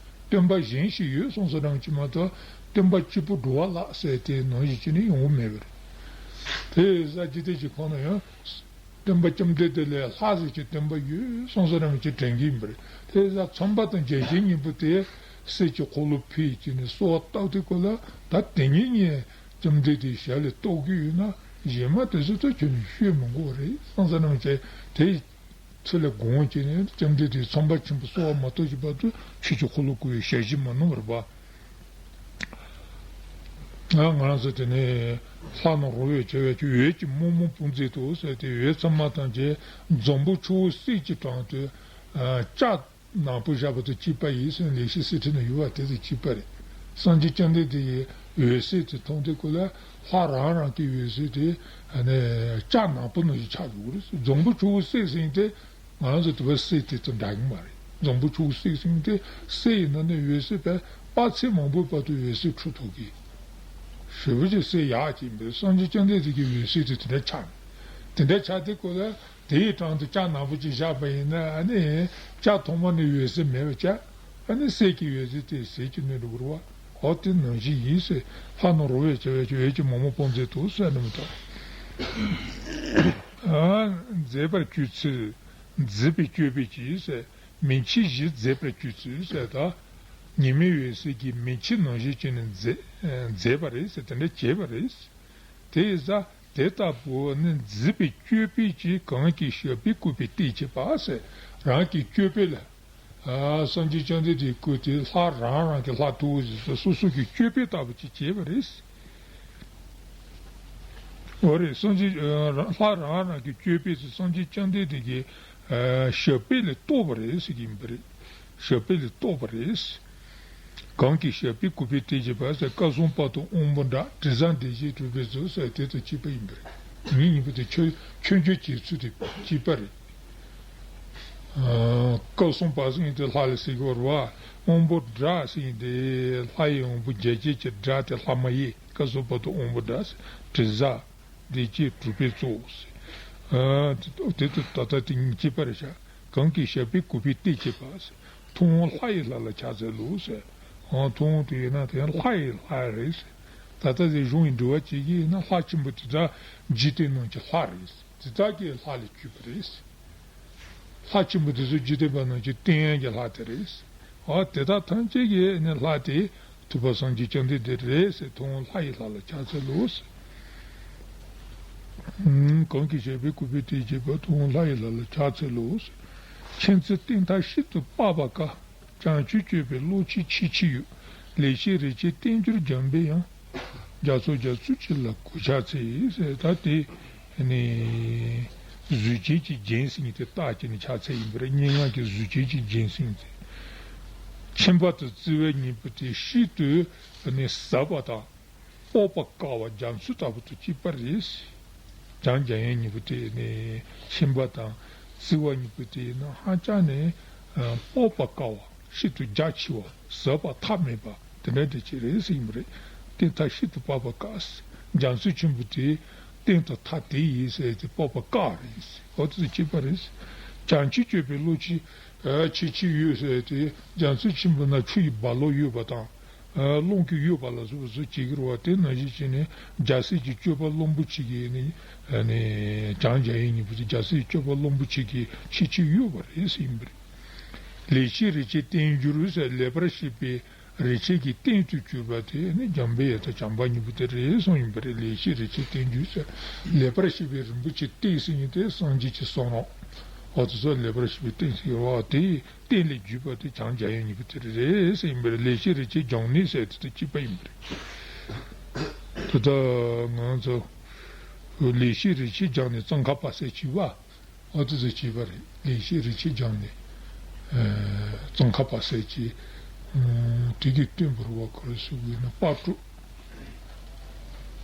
སྟོན་པ་གཞན་ཞིག་ཡོད་སོང་ས་རང་གཅིག་མ་གཏོགས་སྟོན་པ་གཅིག་པུ་འགྲོ་བ་ལ་ཟེར་དེ་ནང་བཞིན་བྱས་ནས་ཡོང་གི་མེད་པ་རེད། དེ་ས་འཇིག་རྟེན་གྱི་ཁོངས་ན་ཡང་སྟོན་པ་བཅོམ་ལྡན་འདས་ལས་ལྷག་ཟེར་གྱི་སྟོན་པ་ཡོད་སོང་ས་རང་གཅིག་དྲན་གྱི་ཡིན་པ་རེད། དེ་ས་ཚངས་པ་དང་བརྒྱ་བྱིན་གཉིས་པོ་དེ་ གསེར་གྱི་འཁོར་ལོ་ཕུལ་བྱས་ནས་གསོལ་བ་བཏབ་དུས་སྐབས་ལ། ད་དེ་ཉིད་ནས་ལྕམ་དྲལ་དེ་ཞབས་ལ་གཏོགས་ཀྱི་ཡོད་ན། གཞན་མ་དེ་ཚོ་ད་ཁྱོད་ནས་བཤད་མི་དགོས་རེད་བསམ་ས་ནང་བྱས། དེ་ཚེ་ལ་དགོངས་བྱས་ནས་ལྕམ་དྲལ་དེ་ཚངས་པ་ཆེན་པོ་གསོལ་བ་མ་བཏབ་ཀྱི་བར་དུ་ཆོས་ཀྱི་འཁོར་ལོ་བསྐོར་བའི་ཞལ་བཞེས་མ་གནང་བར་པ། ང་ང་རང་ཚོ་དེ་ནས་ལྷ་རྣམས་རོལ་བའི་བྱ་བའི་ཆུ། འོད་ཀྱི་མོག་མོག་དཔུང་བཙུགས་དུ་ཟེར་ཏེ། འོད་ཚང་མ་དང་བཅས་འཛམ་བུ་ཆུ་བོ་གསེར་གྱི་གྲངས་དུ་ཨ་ལྕགས་ནག་པོ་བཞག་པ་དང་བཅས་པ་ཡིན་ཟེར་ནས་ལེགས་བཤད་གསེར་ཁྲི་ན་ཡོད་པ་དེ་དང་བཅས་པ་རེད། སངས་རྒྱས་བཅོམ་ལྡན་འདས་ཀྱི་འོད་ཟེར་དེ་མཐོང་དུས་སྐབས་ལ། ལྷ་རང་རང་གི་འོད་ཟེར་དེ་ཨ་ནི་ལྕགས་ནག་པོ་ནང་བཞིན་ཆགས་འགྲོ་གི་རེད། འཛམ་བུ་ཆུ་བོ་གསེར་ཟེར་དེ། ང་རང་ཚོ་དུ་བ་གསེར་དེ་དང་འདྲ་གི་མ་རེད། འཛམ་བུ་ཆུ་བོ་གསེར་ཟེར་དེ། གསེར་ཡིན་ན་ནི་འོད་ཟེར་བས་དཔག་ཚད་མང་པོའི་བར་དུ་འོད་ཟེར་འཕྲོ་ཐུབ་གི། ཞེ་པོ་ཅིག་གསེར་ཡག་ཅིག་ཡིན་པས། སངས་རྒྱས་བཅོམ་ལྡན་འདས་ཀྱི་འོད་ཟེར་དེ་དེ་འདྲ་ཆགས། དེ་འདྲ་ཆགས་དུས་སྐབས་ལ། དེའི་གྲངས་དུ་ལྕགས་ནག་པོ་ཅིག་བཞག་པ་ཡིན་ན། ཨ་ནི་ལྕགས་ཐོག་མ་ནས་འོད་ཟེར་མེད་པ་ཆགས། ཨ་ནི་གསེར་གྱི་འོད་ཟེར་དེ་ཟིལ་གྱིས་གནོན་འགྲོ་གི་རེད་པ། འོ་དེ་ནང་བཞིན་ཡིན་ཟེར། ལྷ་རྣམས་རོལ་བའི་བྱ་བའི་ཆུ། འོད་ཀྱི་མོག་མོག་དཔུང་བཙུགས་དུ་ཟེར་ནི་མི་འདུག། ཨ། མཛེས་པར་གྱུར་ཚུལ། མཛེས་པའི་སྤྱོད་པས་ཀྱིས་ཟེར། མེ་ལྕེ་བཞིན་མཛེས་པར་གྱུར་ཚུལ་ཟེར། ད་ཉི་མའི་འོད་ཟེར་གྱིས་མེ་ལྕེ་ནང་བཞིན་བྱས་ནས་མཛེས་མཛེས་པ་རེད་ཟེར། དེ་འདྲ་བྱས་པ་རེད། དེ་ཡིན་ཙང་དེ་ལྟ་བུ་ནི་མཛེས་པའི་སྤྱོད་པས་ཀྱིས། གང་གིས་ཞབས་པད་བཀུག་པའི་རྟེན་བྱེད་པ་ཟེར། རང་གི་སྤྱོད་པས་ལ། ཨ། སངས་རྒྱས་བཅོམ་ལྡན་འདས་བཀུག་སྟེ། ལྷ་རང་རང་གི་ལྷ་ཐུ་བོ་ཟེར་སོ་སོ་སོ་གི་སྤྱོད་པ་ལྟ་བུ་ཅིག་བྱས་པ་རེད། འོ་རེད། སངས་རྒྱས་ཨ་ལྷ་རང་རང་གི་སྤྱོད་པས་སངས་རྒྱས་བཅོམ་ལྡན་འདས་ཀྱི་ཨ་ཞབས་པད་ལ་གཏོགས་པ་རེད་ཟེར་གྱི་ཡིན་པ་རེད། ཞབས་པད་ལ་གཏོགས་པ་རེད། གང་གིས་ཞབས་པད་བཀུག་པའི་རྟེན་བྱེད་པ་ཟེར། སྐལ་བཟང་དཔལ་དང་དབང་པོ་འདྲ། དྲི་ཟ་འདོད་ཆེན་གྲུབ་པའི་ཚུལ་ཟེར་དེ་དང་བཅས་པ་ཡིན་པ་རེད། དེ་གཉིས་གཉིས་པོ་དེ་ཆོས་ཆོས་སྤྱོད་བྱེད་ཚུལ་དེ་བཅས་པ་རེད། ཨ། སྐལ་བཟང་དཔལ་ཟེར་མཁན་དེ་ལྷ་ལ་ཟེར་གྱི་ཡོད་རེད་པ། དབང་པོ་འདྲ་ཟེར་མཁན་དེ་ལྷ་ཡི་དབང་པོ་བརྒྱད་བརྒྱད་ཀྱི་སྒྲ་དེ་ལྷ་མ་ཡིན། སྐལ་བཟང་དཔལ་དང་དབང་པོ་འདྲ་ཟེར། དྲི་ཟ་འདོད་ཆེན་གྲུབ་པའི་ཚུལ་ཟེར། ཨ། དེ་དེ་དེ་ད་ལྟ་དེ་གཉིས་བཅས་པ་རེད་ཤག། གང་གིས་ཞབས་པད་བཀུག་པའི་རྟེན་བྱེད་པ་ཟེར། ཐུབ་དབང་ལྷ་ཡི་ལྷ་ལ་ཕྱག་འཚལ་ལོ་ཟེར། ཨ། ཐུབ་དབང་དེ་ཡིན་ན་དེ་ལྷ་ཡི་ལྷ་རེད་ཟེར། ད་ལྟ་དེ་གཞུང་ཡི་འགྲེལ་བ་བྱེད་ཀྱི་ཡིན་ན། ལྷ་ཆེན་པོ་དེ་དག་འཇིག་རྟེན་ནང་གི་ལྷ་རེད་ཟེར། དེ་དག་གི་ལྷ་ལས་བརྒྱུད་པ་རེད་ཟེར། ལྷ་ཆེན་པོ་དེ་ཚོ་འཇིག་རྟེན་པ་རྣམས་ཀྱི་རྟེན་ཡན་གྱི་ལྷ་དེ་རེད། འོ་དེ་དག་ཐམས་ཅད་ཀྱི་ནི་ལྷ་དེ་ཐུབ་པ་སངས་རྒྱས་བཅོམ་ལྡན་འདས་རེད་ཟེར། ཐུབ་དབང་ལྷ་ཡི་ལྷ་ལ་ཕྱག་འཚལ་ལོ་ཟེར། གང་གིས་ཞབས་པད་བཀུག་པའི་རྟེན་བྱེད་པ། ཐུབ་དབང་ལྷ་ཡི་ལྷ་ལ་ཕྱག་འཚལ་ལོ་ཟེར། མཁྱེན་བརྩེ་རྟེན་མཐའ་ཤིན་ཏུ་དཔག་པ་དཀའ། བྱང་ཆུབ་སྤྱོད་པའི་བློ་ཆེན་ཆེས་ཆེར་གཡོ། ལེགས་བཤད་རིན་ཆེན་བསྟན་འགྱུར་སྦྱངས་པས་ཡང་། རྒྱ་མཚོ་རྒྱ་མཚོའི་ཆུ་ལ་གུས་ཕྱག་འཚལ་ཟེར། ད་དེ་ནི་གཟུགས་ཅན་གྱི་རྒྱན་ཟེར་མཁན་དེ་རྟགས་ཀྱི་ནི་ཕྱག་འཚལ་ཡིན་པ་རེད། སྙན་ངག་གི་གཟུགས་ཅན་གྱི་རྒྱན་ཟེར་མཁན་དེ། ཁྱིམ་པ་དང་བརྩེ་བའི་གཉེན་པོ་དེ་ཤིན་ཏུ་ནི་ཟབ་པ་དང་། སྤོབས་པ་དཀའ་བ་རྒྱ་མཚོ་ལྟ་བུ་དང་བཅས་པ་རེད། བྱམས་སྐྱོང་མཁན་གཉིས་པོ་དེ་ནི་ཁྱིམ་པ་དང་བརྩེ་བ་གཉིས་པོ་དེ་ནི་ཧ་ཅང་ནས་སྤོབས་པ་དཀའ་བ། ཤིན་ཏུ་རྒྱ་ཆེ་བ། ཟབ་པ་མཐའ་མེད་པ་དེ་འདྲ་དེ་ཅིག་རེད་ཟེར་གྱི་ཡིན་པ་རེད། རྟེན་མཐའ་ཤིན་ཏུ་དཔག་པ་དཀའ། རྒྱ་མཚོ་ཆེན་པོ་དེ་རྟེན་དང་མཐའ་དེ་ཡིན་ཟེར་དེ་དཔག་པ་དཀའ་རེད། འོ་དེ་དང་བཅས་པ་རེད། བྱང་ཆུབ་སྤྱོད་པའི་བློ་ཆེན་ཆེས་ཆེར་གཡོ་ཟེར་དེ། རྒྱ་མཚོ་ཆེན་པོ་ན་ཆུ་ཡི་རྦ་ཀློང་གཡོ་བ་དང་། ཨ། རླུང་གིས་གཡོ་བ་ལ་སོགས་པ་ཚོ་བྱེད་ཀྱི་རེད་པ། དེ་ནང་བཞིན་བྱས་ནས་རྒྱལ་སྲས་ཀྱི་སྤྱོད་པ་བློན་པོ་ཆེ་གིས་ནི། ཨ་ནི་བྱམས་སྐྱོང་མཁན་གཉིས་པོ་དེ་རྒྱལ་སྲས་ཀྱི་སྤྱོད་པ་བློན་པོ་ཆེ་གིས་ཆེས་ཆེར་གཡོ་བ་རེད་ཟེར་ཡིན་པ་རེད། ལེགས་བཤད་རིན་ཆེན་བསྟན་འགྱུར་ཟེར། ལེགས་པར་བཤད་པའི་རིན་ཆེན་གྱི་རྟེན་དུ་གྱུར་པ་དེ་ནི་འཇམ་པའི་དབྱངས་དང་བྱམས་པ་གཉིས་པོ་དེ་རེད་གསུངས་ཡིན་པ་རེད། ལེགས་བཤད་རིན་ཆེན་བསྟན་འགྱུར་ཟེར། ལེགས་པར་བཤད་པའི་རིན་པོ་ཆེ་རྟེན་ཟེར་མཁན་དེ་སངས་རྒྱས་ཀྱི་གསུང་རབ། འོ་དེ་ཚོ་ལེགས་པར་བཤད་པའི་རྟེན་ཟེར་བ་དེ། རྟེན་ལས་བརྒྱུད་པ་དེ་བྱམས་སྐྱོང་མཁན་གཉིས་པོ་དེ་རེད་ཟེར་ཡིན་པ་རེད། ལེགས་བཤད་རིན་ཆེན་སྦྱངས་ནས་ཟེར་དེ་དང་བཅས་པ་ཡིན་པ་རེད། དེ་ལྟར་ང་ཚོ་ལེགས་བཤད་རིན་ཆེན་སྦྱངས་ནས་ཙོང་ཁ་པ་ཟེར་བྱས་པ། འོ་དེ་ཚོ་བྱས་པ་རེད། ལེགས་བཤད་རིན་ཆེན་སྦྱངས་ནས་ཙོང་ཁ་པ་ཟེར་བྱས། དེ་གི་སྟོན་པ་རུ་བ་ཁོ་རང་སུ་བོས་ན་དཔལ་སྤྲུལ།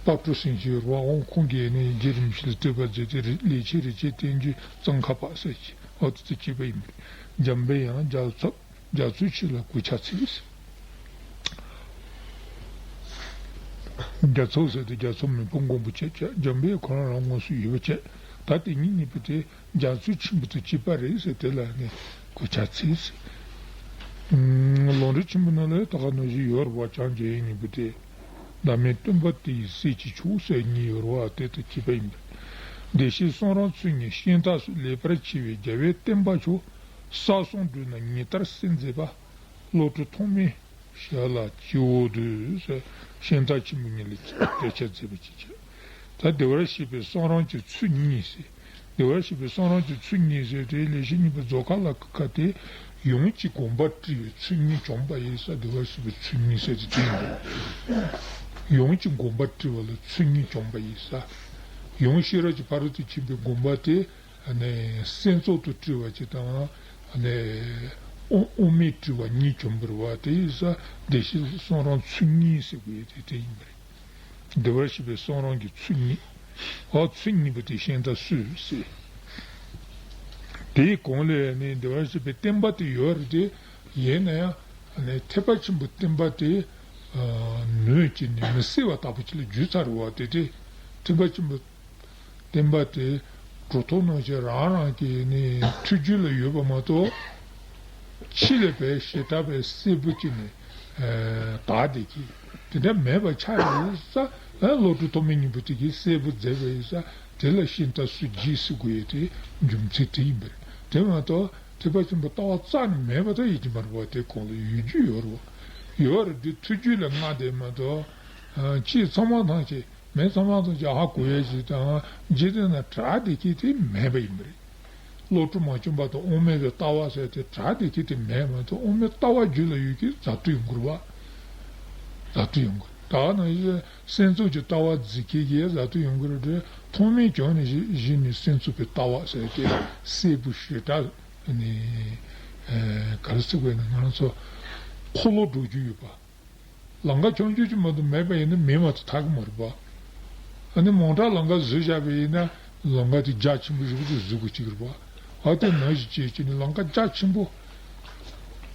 དཔལ་སྤྲུལ་སེང་གེ་རུ་བ་འོང་། ཁོང་གིས་ནི་རྗེ་རིན་པོ་ཆེ་ལ་བསྟོད་པ་མཛད་དེ། ལེགས་བཤད་རིན་ཆེན་བསྟན་འགྱུར་ཙོང་ཁ་པ་ཟེར་བྱས། འོ་དེ་ཚོ་བྱས་པ་ཡིན་པ་རེད། འཇམ་པའི་དབྱངས་རྒྱ་མཚོ། རྒྱ་མཚོའི་ཆུ་ལ་གུས་ཕྱག་འཚལ། རྒྱ་མཚོ་ཟེར་དུས་རྒྱ་མཚོ་མེས་པོ་མགོན་པོ་བྱས་བྱས། འཇམ་པའི་ཁོ་རང་རང་དངོས་སུ་ཡོད་པ་བྱས། ད་དེ་གཉིས་གཉིས་པོ་དེ་རྒྱ་མཚོ་ཆེན་པོ་དང་བཅས་པ་རེད་ཟེར། དེ་ལ་ནི་གུས་ཕྱག་འཚལ་ཟེར། ལམ་རིམ་ཆེན་པོ་ནང་ལ་ད་ག་ནང་བཞིན་ཡོད་རེད་པ། བྱམས་སྐྱོང་མཁན་གཉིས་པོ་དེ། བདག་མེད་སྟོན་པ་དེ་ཡི་སྲས་ཀྱིས་མཆོག་ཟེར་གཉིས་ཡོད་རེད་པ། དེ་དང་བཅས་པ་ཡིན་པས། བདེ་གཤེགས་གསུང་རབ་ཚུལ་གཉིས་ཤིང་རྟ་སོགས། ལེགས་པར་ཕྱེ་བའི་རྒྱལ་བའི་བསྟན་པ་མཆོག། ས་གསུམ་བགྲོད་ན་ཉི་ལྟར་གསལ་མཛད་པ། བློ་གྲོས་ཐོགས་མེད་ ཞལ་ལ་སྤྱི་བོ་འདུག་ཟེར། ཤིང་རྟ་ཆེན་པོ་གཉིས་ལ་སྐད་ཆ་བརྗོད་པ་ཅིག་བྱས། ད་བདེ་བར་གཤེགས་པའི་གསུང་རབ་ཀྱི་ཚུལ་གཉིས་ཟེར། བདེ་བར་གཤེགས་པའི་གསུང་རབ་ཀྱི་ཚུལ་གཉིས་ཟེར་དེ་ལེགས་བཤད་སྙིང་པོའི་རྫོགས་ཁ་ལ་ཁ་དེ། ཡུམ་གྱི་དགོངས་པ་བཀྲི་བའི་ཚུལ་གཉིས་བྱུང་བ་ཡིན་ས། བདེ་བར་གཤེགས་པའི་ཚུལ་གཉིས་ཟེར་དེ་དེ་ཡིན། ཡུམ་གྱི་དགོངས་པ་བཀྲི་བ་ལ་ཚུལ་གཉིས་བྱུང་བ་ཡིན་ས། ཡུམ་ཤེས་རབ་ཀྱི་ཕ་རོལ་ཏུ་ཕྱིན་པའི་དགོངས་པ་དེ། ཨ་ནི་སེམས་ཚོགས་སུ་བཀྲི་བ་གཅིག་དང་། ཨ་ནི་དབུ་དབུ་མའི་བཀྲི་བ་གཉིས་བྱུང་བར་བ་དེ་ཡིན་ས། བདེ་གཤེགས་གསུང་རབ་ཚུལ་གཉིས་ཟེར་དགོས་དེ་དེ་ཡིན་པ་རེད། བདེ་བར་གཤེགས་པའི་གསུང་རབ་ཀྱི་ཚུལ་གཉིས། འོ་ཚུལ་གཉིས་པོ་དེ་ཤིང་རྟ་སུ་ཟེར། དེའི་གོང་ལ་ནི་བདེ་བར་གཤེགས་པའི་བསྟན་པ་དེ་ཡོད་རེད་དེ། ཡིན་ན་ཡང་ཨ་ནི་ཐེག་པ་ཆེན་པོའི་བསྟན་པ་དེ་ནོད་ཀྱི་ནི་མི་གསལ་བ་ལྟ་བུ་ཅིག་ལ་གྱུར་ཚར་བ་དེ་སྟེ། ཐེག་པ་ཆེན་པོའི་བསྟན་པ་དེ་གྲུབ་ཐོབ་རྣམས་ཀྱི་རང་རང་གི་ནི་ཐུགས་རྒྱུད་ལ་ཡོད་པ་མ་གཏོགས། ཕྱི་ལ་བས་ཞེ་དྲག་པའི་གསལ་པོ་ཅིག་ནི་དག་བསྡད་ཀྱི་དེ་འདྲ་མེད་པ་ཆགས་ཡོད་ས། བློ་གྲོས་ཐོགས་མེད་སྙིང་པོ་དེ་གིས་གསལ་པོ་མཛད་པ་ཡིན་ས། དེ་ལ་ཤིང་རྟ་སུ་འཇིགས་ཟེར་དགོས་ཡས་དེ་རྒྱུ་མཚན་དེ་ཡིན་པ་རེད། དེ་མ་གཏོགས་ཐེག་པ་ཆེན་པོ་ལྟ་བ་རྩ་ནས་མེད་པ་དང་ཡིད་ཀྱི་མ་རུང་བ་དེ་ཁོང་ལ་ཡོད་རྒྱུ་ཡོད་རེད་བ། ཡོད་རེད་དེ་ཐུགས་རྒྱུད་ལ་མངའ་བསྡད་མ་གཏོགས། ཁྱེད་ཚང་མ་ཐམས་ཅད། མི་ཚང་མ་ཐམས་ཅད་ཧ་གོ་ཡས་ཤིག་དང་འཇིག་རྟེན་ན་གྲགས་བསྡད་ཀྱི་དེ་མེད་པ་ཡིན་པ་རེད། བློ་གྲོས་མ་བྱུང་བ་དང་དབང་མེད་པའི་ལྟ་བ་ཟེར་དེ་གྲགས་བསྡད་ཀྱི་དེ་མེད་མ་གཏོགས། དབང་མེད་ལྟ་བ་རྒྱུད་ལ་ཡོད་ཀྱི་རྫ་དུ་ཡོང་གི་རེད་བ། རྫ་དུ་ཡོང་གི་རེད། ད་ནང་བཞིན་སེམས་ཚོགས་ཀྱི་ལྟ་བ་འཛིན་མཁན་གྱི་རྫ་དུ་ཡོང་གི་རེད་དེ། ཐོག་མའི་བྱང་ནས་གཞི་གཞི་ནས་སེམས་ཚོགས་པའི་ལྟ་བ་ཟེར་དེ་གསལ་པོ་ཞེ་དྲག་ནས་ག་རེ་ཟེར་དགོས་ན་ང་རང་ཚོ་འཁོར་ལོ་སྒྲུབ་རྒྱུ་ཡོད་པ། ལམ་ཁ་ཆུང་ཆུང་ཅིག་མ་གཏོགས་མེད་པ་ཡིན་ན་མི་མ་གཏོགས་ཐར་གི་མ་རེད་པ། ཨ་ནི་མང་དྲགས་ལམ་ཁ་བཟོས་བཞག་པ་ཡིན་ན་ལམ་ཁ་དེ་རྒྱ་ཆེན་པོ་ཞིག་ཏུ་བཟོ་དགོས་ཀྱི་རེད་པ། ཨ་དེ་ནང་བཞིན་བྱས་བྱས་ནས་ལམ་ཁ་རྒྱ་ཆེན་པོ།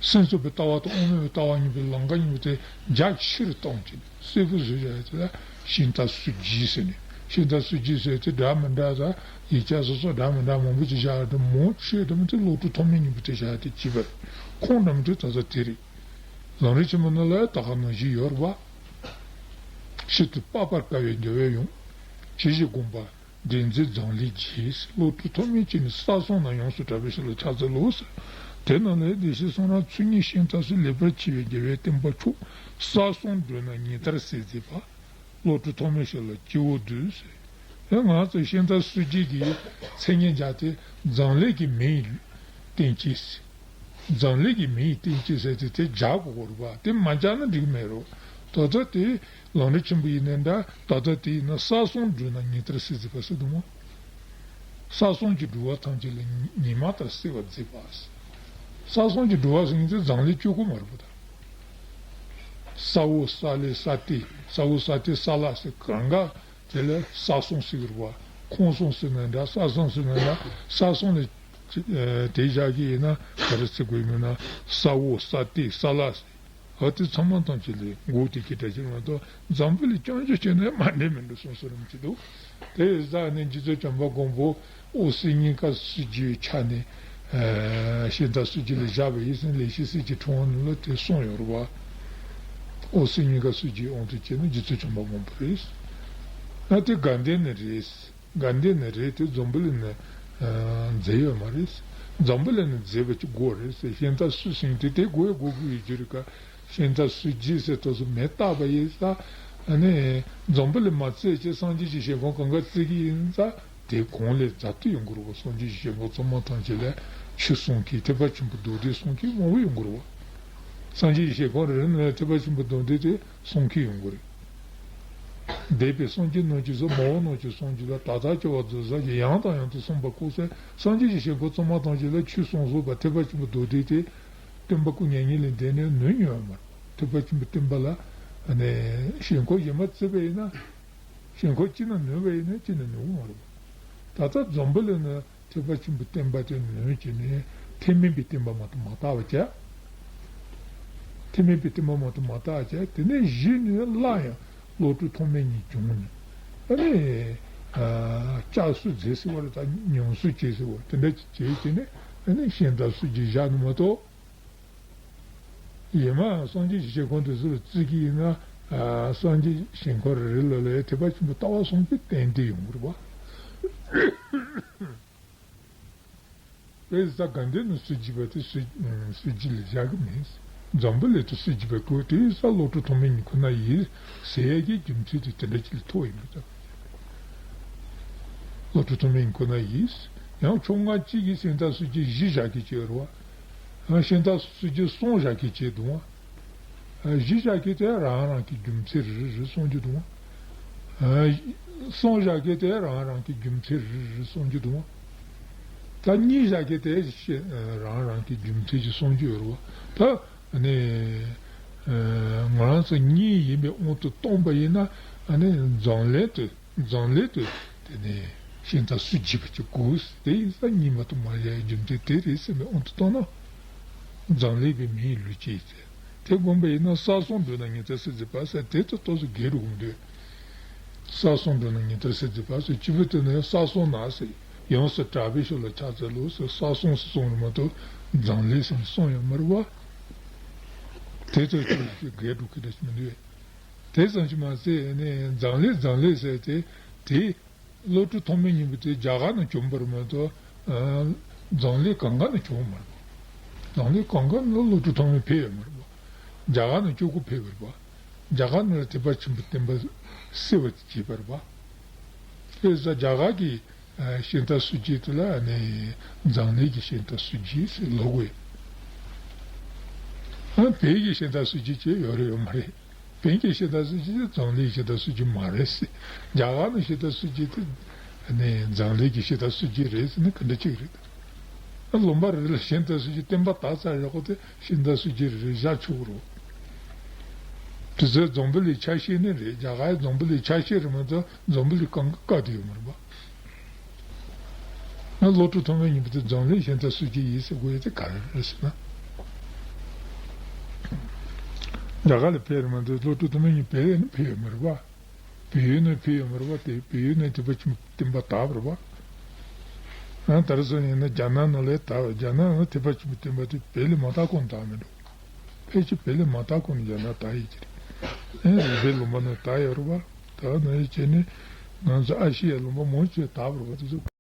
སེམས་ཚོགས་པའི་ལྟ་བ་དང་དབང་མེད་པའི་ལྟ་བ་གཉིས་པོའི་ལམ་ཁ་གཉིས་པོ་དེ་རྒྱ་ཆེ་རུ་བཏང་བྱས་ནས་གསལ་པོ་བཟོས་བཞག་ཡ་དེ་ལ་ཤིང་རྟ་སུ་འཇིགས་ཟེར་ནས། ཤིང་རྟ་སུ་འཇིགས་ཟེར་དེ་འདྲ་མི་འདྲ་དང་ཡིག་ཆ་སོ་སོ་འདྲ་མི་འདྲ་མང་པོ་ཅིག་བཞག་ཡ་དེ་མང་ཆེ་འདྲ་མི་འདྲ་བློ་གྲོས་ཐོགས་མེད་སྙིང་པོ་དེ་བཞག་ཡ་དེ་གཅིག་པ་རེད། ཁོང་འདྲ་མི་འདྲ་ད་ལྟ་དེ་རེད། ལམ་རིམ་ཆེན་མོ་ནང་ལ་ད་ག་ནང་བཞིན་ཡོད་རེད་པ། ཕྱིར་དུ་དཔག་པར་དཀའ་བའི་རྒྱལ་བའི་ཡུམ། ཇི་ཞིག་དགོངས་པ་འདྲེན་མཛད་འཛམ་གླིང་རྒྱས། བློ་གྲོས་ཐོགས་མེད་ཅན་ནི་ས་གསུམ་ན་ཡོངས་སུ་གྲགས་པའི་ཞིང་ལ་ཕྱག་འཚལ་ལོ། དེ་རྣམས་ལས་བདེ་གཤེགས་གསུང་རབ་ཚུལ་གཉིས་ཤིང་རྟ་སུ་ལེགས་པར་ཕྱེ་བའི་རྒྱལ་བའི་བསྟན་པ་མཆོག་ས་གསུམ་འགྲོ་ན་ཉིན་ལྟར་གསལ་མཛད་པ། བློ་གྲོས་ཐོགས་མེད་ཞིང་ལ་སྤྱི་བོར་འདུད་ཟེར། ཨེ་ང་ཚོ་ཤིང་རྟ་སུ་འཇིགས་ཀྱི་མཚན་སྙན་སྦྱར་ཏེ་འཛམ་གླིང་གི་མི་ཡི་བསྟན་སྐྱེས་ཟེར། འཛམ་གླིང་གི་མི་ཡི་བསྟན་སྐྱེས་ཟེར་ཏེ་དེ་སྦྱར་དགོས་རེད་པ། དེ་མ་སྦྱར་ན་འགྲིག་མེད་རོ། ད་ལྟ་དེ་ལམ་རིམ་ཆེན་པོ་ཡིན་ནའི་འདྲ། ད་ལྟ་དེ་ཡིན་ན་ས་གསུམ་འགྲོ་ན་ཉིན་ལྟར་གསལ་མཛད་པ་ཟེར་འདུག་མོ། ས་གསུམ་གྱི་འགྲོ་བ་ཐམས་ཅད་ལ་ཉི་མ་ལྟར་གསལ་བར་མཛད་པ། ས་གསུམ་གྱི་འགྲོ་བ་ཟེར་མཁན་དེ་འཛམ་གླིང་སྤྱི་ཁོག་མ་རེད་པ་ད། ས་འོག་ས་ཀླད་ས་སྟེང་། ས་འོག་ས་སྟེང་ས་བླ་ཟེར་གང་ག་དེ་ལ་ས་གསུམ་ཟེར་གི་རེད་པ། ཁམས་གསུམ་ཟེར་ན་འདྲ། ས་གསུམ་ཟེར་ན་འདྲ། ས་གསུམ་ལ་དེ་བཞག་གི་ཡིན་ན་ག་རེ་ཟེར་དགོས་མིན་ན་ས་འོག་ས་སྟེང་ས་བླ་ཟེར། ཨ་དེ་ཚང་མ་ཐམས་ཅད་ལས་འགོ་དེ་གི་གྲས་ཅིག་མ་གཏོགས་འཛམ་བུ་གླིང་རྐྱང་རྐྱང་བྱས་ན་མ་འགྲིག་མི་འགྲིག་གསུངས་སོ་རུང་གི་འདུག་དེ་ཡི་ས་ནས་རྗེ་བཙུན་བྱམས་པ་མགོན་པོ་འོད་གསལ་སྙིང་ག་སུ་འཇིགས་ཆ་ནས་ཤིང་རྟ་སུ་འཇིགས་ལ་བཞག་པ་ཡིན་ཟེར་ལེགས་བཤད་གསེར་གྱི་ཕྲེང་བ་ནང་ལ་དེ་གསུངས་ཡོད་རེད་པ། འོད་གསལ་སྙིང་ག་སུ་འཇིགས་དབང་དུ་བྱས་ན་རྗེ་བཙུན་བྱམས་པ་མགོན་པོ་རེད། ཨ་དེ་དགའ་ལྡན་ནས་རེད། དགའ་ལྡན་ནས་རེད་དེ་འཛམ་བུ་གླིང་ནས་མཛད་ཡོད་མ་རེད། འཛམ་བུ་གླིང་ནས་མཛད་པ་ཅིག་དགོས་རེད་ཟེར། ཤིང་རྟ་སུ་ཟེར་དེ་དེ་དགོས་དགོས་ཀྱི་ཡོད་རྒྱུ་རེད་ཀ་ཤིང་རྟ་སུ་འཇིགས་ཟེར་དུས་སུ་མེ་བཏགས་པ་ཡིན་ས། ཨ་ནི་འཛམ་བུ་གླིང་མ་བཙལ་ཅིག་སངས་རྒྱས་ཀྱི་ཞལ་སྒོ་གང་ག་བརྩི་གི་ཡིན་ས། དེ་གོང་ལས་ཛ་དྲག་ཡོང་གི་རེད་པ། སངས་རྒྱས་ཀྱི་ཞལ་སྒོ་ཚང་མ་ཐམས་ཅད་ལ་ཆོས་གསུང་མཁན་ཐེག་པ་ཆེན་པོ་མདོ་སྡེ་གསུང་མཁན་མང་པོ་ཡོང་གི་རེད་པ། སངས་རྒྱས་ཀྱི་ཞལ་སྒོ་རེ་རེ་ནས་ཐེག་པ་ཆེན་པོ་མདོ་སྡེ་དེ་གསུང་མཁན་ཡོང་གི་རེད། འདས་པའི་སངས་རྒྱས་རྣམས་ཀྱིས་སོ། མ་འོངས་རྣམས་ཀྱི་སངས་རྒྱས་ལ། ད་ལྟར་སྐྱེ་བ་འཛིན་ས་ཀྱི་ཡང་དང་ཡང་དུ་གསུངས་པ་ཁོ་ཟེར། སངས་རྒྱས་ཀྱི་ཞལ་སྒོ་ཚང་མ་ཐམས་ཅད་ལ་ཆོས་གསུང་སོང་བ་ཐེག་པ་ཆེན་པོ་མདོ་སྡེ་དེ་སྟོན་པ་སྐུ་མྱ་ངན་ལས་འདས་ནས་ནོན་མྱོང་བ་མ་རེད། ཐེག་པ་ཆེན་པོའི་བསྟན་པ་ལ་ཞེན་ཁོག་གཞན་མ་བརྩིས་པ་ཡིན་ན། ཞེན་ཁོག་གཅིག་ན་ནོན་པ་ཡིན་ན་གཅིག་ན་ནོན་གི་མ་རེད། ད་ལྟ་འཛམ་བུ་གླིང་ན་ཐེག་པ་ཆེན་པོའི་བསྟན་པ་དེ་ནོན་བྱས་ནས་ཐེག་དམན་པའི་བསྟན་པ་མ་གཏོགས་མ་དར་བ་བྱས། ཐེག་དམན་པའི་བསྟན་པ་མ་གཏོགས་མ་དར་བ་བྱས། དེ་ནས་གཞི་ནས་སླར་ཡང་བློ་གྲོས་ཐོགས་མེད་གཉིས་བྱུང་ནས། ཨ་ནི་ཨ་བསྐྱར་གསོ་མཛད་ཟེར་བ་རེད། ད་ཉམས་གསོ་བྱེད་ཟེར་བ་དེ་འདྲ་ཅིག་བྱས་བྱས་ནས་ཨ་ནི་ཤིང་རྟ་སུ་འཇིགས་བཞག་ནི་མ་གཏོགས། ཡེ་མ་སངས་རྒྱས་ཀྱི་ཞལ་སྒོ་དེ་ཚོ་ལ་བརྩི་གི་ཡིན་ན། ཨ་སངས་རྒྱས་ཞལ་སྒོ་རེ་རེ་ལ་ལ་ཐེག་པ་ཆེན་པོའི་ལྟ་བ་གསུང་རྒྱུ་ཏན་ཏན་ཡོང་གི་རེད་པ། བས་ད་དགའ་ལྡན་ནས་སུ་འཇིགས་པ་དེ་སུ་སུ་འཇིགས་ལ་བཞག་གི་མེད། འཛམ་བུ་གླིང་དུ་སྲིད་བྱེད་པའི་སྐོར་དེ་ས་བློ་གྲོས་ཐོགས་མེད་ཉིད་ཁོ་ན་ཡིན་ཟེར་ཡ་གི་རྒྱུ་མཚན་དེ་དེ་འདྲ་ཅིག་ལ་ཐུག་ཡིན་པ་དང་། བློ་གྲོས་ཐོགས་མེད་ཉིད་ཁོ་ན་ཡིན། ཡང་ཕྱོགས་སྔ་གཅིག་གིས་ཤིང་རྟ་སོ་སྐྱེས་བཞི་བཞག་གི་བྱས་རེད་བ། ཡང་ཤིང་རྟ་སོ་སྐྱེས་གསུམ་བཞག་གི་བྱས་འདུག་བ། བཞི་བཞག་གི་དེ་རང་རང་གི་རྒྱུ་མཚན་རེ་རེ་གསུང་རྒྱུ་འདུག་བ། གསུམ་བཞག་གི་དེ་རང་རང་གི་རྒྱུ་མཚན་རེ་རེ་གསུང་རྒྱུ་འདུག་བ། ད་གཉིས་བཞག་གི་དེ་ཤེ་རང་རང་གི་རྒྱུ་མཚན་ཅིག་གསུང་རྒྱུ་ཡོད་རེད་བ། ད་ནི་ང་རང་ཚོ་གཉིས་ཡིན་པའི་དབང་དུ་བཏང་པ་ཡིན་ན་ནི་འཛམ་གླིང་དུ། འཛམ་གླིང་དུ་དེ་ནས་ཤིང་རྟ་སོ་སྐྱེས་པ་ཅིག་དགོས། དེ་ཡིན་ཙང་གཉིས་མ་གཏོགས་མ་ཡལ་རྒྱུ་མཚན་དེ་རེད་ཟེར་ནས་དབང་དུ་བཏང་ན། འཛམ་གླིང་པའི་མིའི་ལུས་སྐྱེས་ཟེར། དེ་དགོངས་པ་ཡིན་ན་ས་གསུམ་འགྲོ་ན་ཉི་ཟླ་སྲིད་རྩེ་བ་ཟེར་དེ་ཚོ་ཏོག་ཙམ་འགལ་འགྲོ་གི་མི་འདུག་ས་གསུམ་འགྲོ་ན་ཉི་ཟླ་སྲིད་རྩེ་བ་ཟེར་སྤྱི་བོ་དེ་ནས་ས་གསུམ་ན་ཟེར་ཡོངས་སུ་གྲགས་པའི་ཕྱོགས་ལ་ཕྱག་འཚལ་ལོ་ཟེར་ས་གསུམ་ཟེར་གསུངས་རེད་མ་གཏོགས་འཛམ་གླིང་ཟེར་ནས་གསུངས་ཡོད་མ་རེད་བ། དེ་ཚོ་ཅིག་འགལ་འགྲོ་གི་འདྲ་ཞིག་མི་འདུག་དེ་ཙམ་གྱིས་མ་ཟད་ནས་འཛམ་གླིང་འཛམ་གླིང་ཟེར་ཏེ་དེ་བློ་གྲོས་ཐོགས་མེད་ཉིད་པོ་དེ་རྒྱ་གར་ནས་བྱུང་བར་མ་གཏོགས་འཛམ་གླིང་གང་ག་ནས་བྱུང་མ་རེད་པ། འཛམ་གླིང་གང་ག་ནས་བློ་གྲོས་ཐོགས་མེད་ཕེབས་ཡོད་མ་རེད་པ། རྒྱ་གར་ནས་སྐྱེ་དགུ་ཕེབས་པ་རེད་པ། རྒྱ་གར་ནས་ཐེག་པ་ཆེན་པོའི་བསྟན་པ་གསལ་བ་བྱས་པ་རེད་པ། དེ་ཙང་རྒྱ་གར་གྱི་ཤིང་རྟ་སོ་སྐྱེས་དེ་ལ་ནི་འཛམ་གླིང་གི་ཤིང་རྟ་སོ་སྐྱེས་ཟེར་ལབ་དགོས། ཨ་བོད་ཀྱི་ཤིང་རྟ་སོ་སྐྱེས་ཅིག་ཡོད་རེད་ཡོད་མ་རེད། བོད་ཀྱི་ཤིང་རྟ་སོ་སྐྱེས་དེ་འཛམ་གླིང་ཤིང་རྟ་སོ་སྐྱེས་མ་རེད་ཟེར། རྒྱ་གར་ནས་ཤིང་རྟ་སོ་སྐྱེས་དེ་ནི་འཛམ་གླིང་གི་ཤིང་རྟ་སོ་སྐྱེས་རེད་ཟེར་ན་ག་འདྲ་ཅིག་རེད། ཨ་ལུང་པ་རེ་ལ་ཤིང་རྟ་སོ་སྐྱེས་བསྟན་པ་དར་ཚར་ཡག་པོ་དེ་ཤིང་རྟ་སོ་སྐྱེས་རེ་རེ་བཞག་ཆོག་གི་རེད། དེ་ཚོའི་འཛམ་བུ་གླིང་ཆ་ཤས་ནི་རེད། རྒྱ་གར་འཛམ་བུ་གླིང་ཆ་ཤས་རེད་མ་གཏོགས་འཛམ་བུ་གླིང་གང་ག་བཀག་ཐུབ་ཡོད་མ་རེད་པ། ང་བློ་གྲོས་ཐོགས་མེད་ཉིད་པོ་དེ་འཛམ་གླིང་ཤིང་རྟ་སོ་སྐྱེས་ཡིན་ཟེར་དགོས་ཡ་དེ་ག་རེ་རེད་ཟེར་ན། རྒྱ་གར་ལ་ཕེབས་རེད་མ་གཏོགས་བློ་གྲོས་ཐོགས་མེད་ཉིད་བོད་ལ་ནི་ཕེབས་ཡོད་མ་རེད་པ། བོད་ཡུལ་ནས་ཕེབས་ཡོད་མ་རེད་པ། དེ་བོད་ཡུལ་ནས་ཐེག་པ་ཆེན་པོའི་བསྟན་པ་དར་བ་རེད་པ། ཨ་དེར་སོང་ཡིན་ན་རྒྱ་ནག་ནང་ལ་དར་བ། རྒྱ་ནག་ནང་ཐེག་པ་ཆེན་པོའི་བསྟན་པ་དེ་བོད་ལ་མ་དར་གོང་དར་མི་འགྲོ། ཕལ་ཆེར་བོད་ལ་མ་དར་གོང་ནས་རྒྱ་ནག་དར་ཡོད་ཀྱི་རེད། ཨེ་རིག་པའི་ལུང་པ་ནང་དར་ཡོད་རེད་པ། ད་ནང་བྱས་ནས་ང་ཚོ་ཨ་ཤེ་ཡའི་ལུང་པ་མང་ཆེ་དར་བ་རེད་པ། དེ་ཚོ།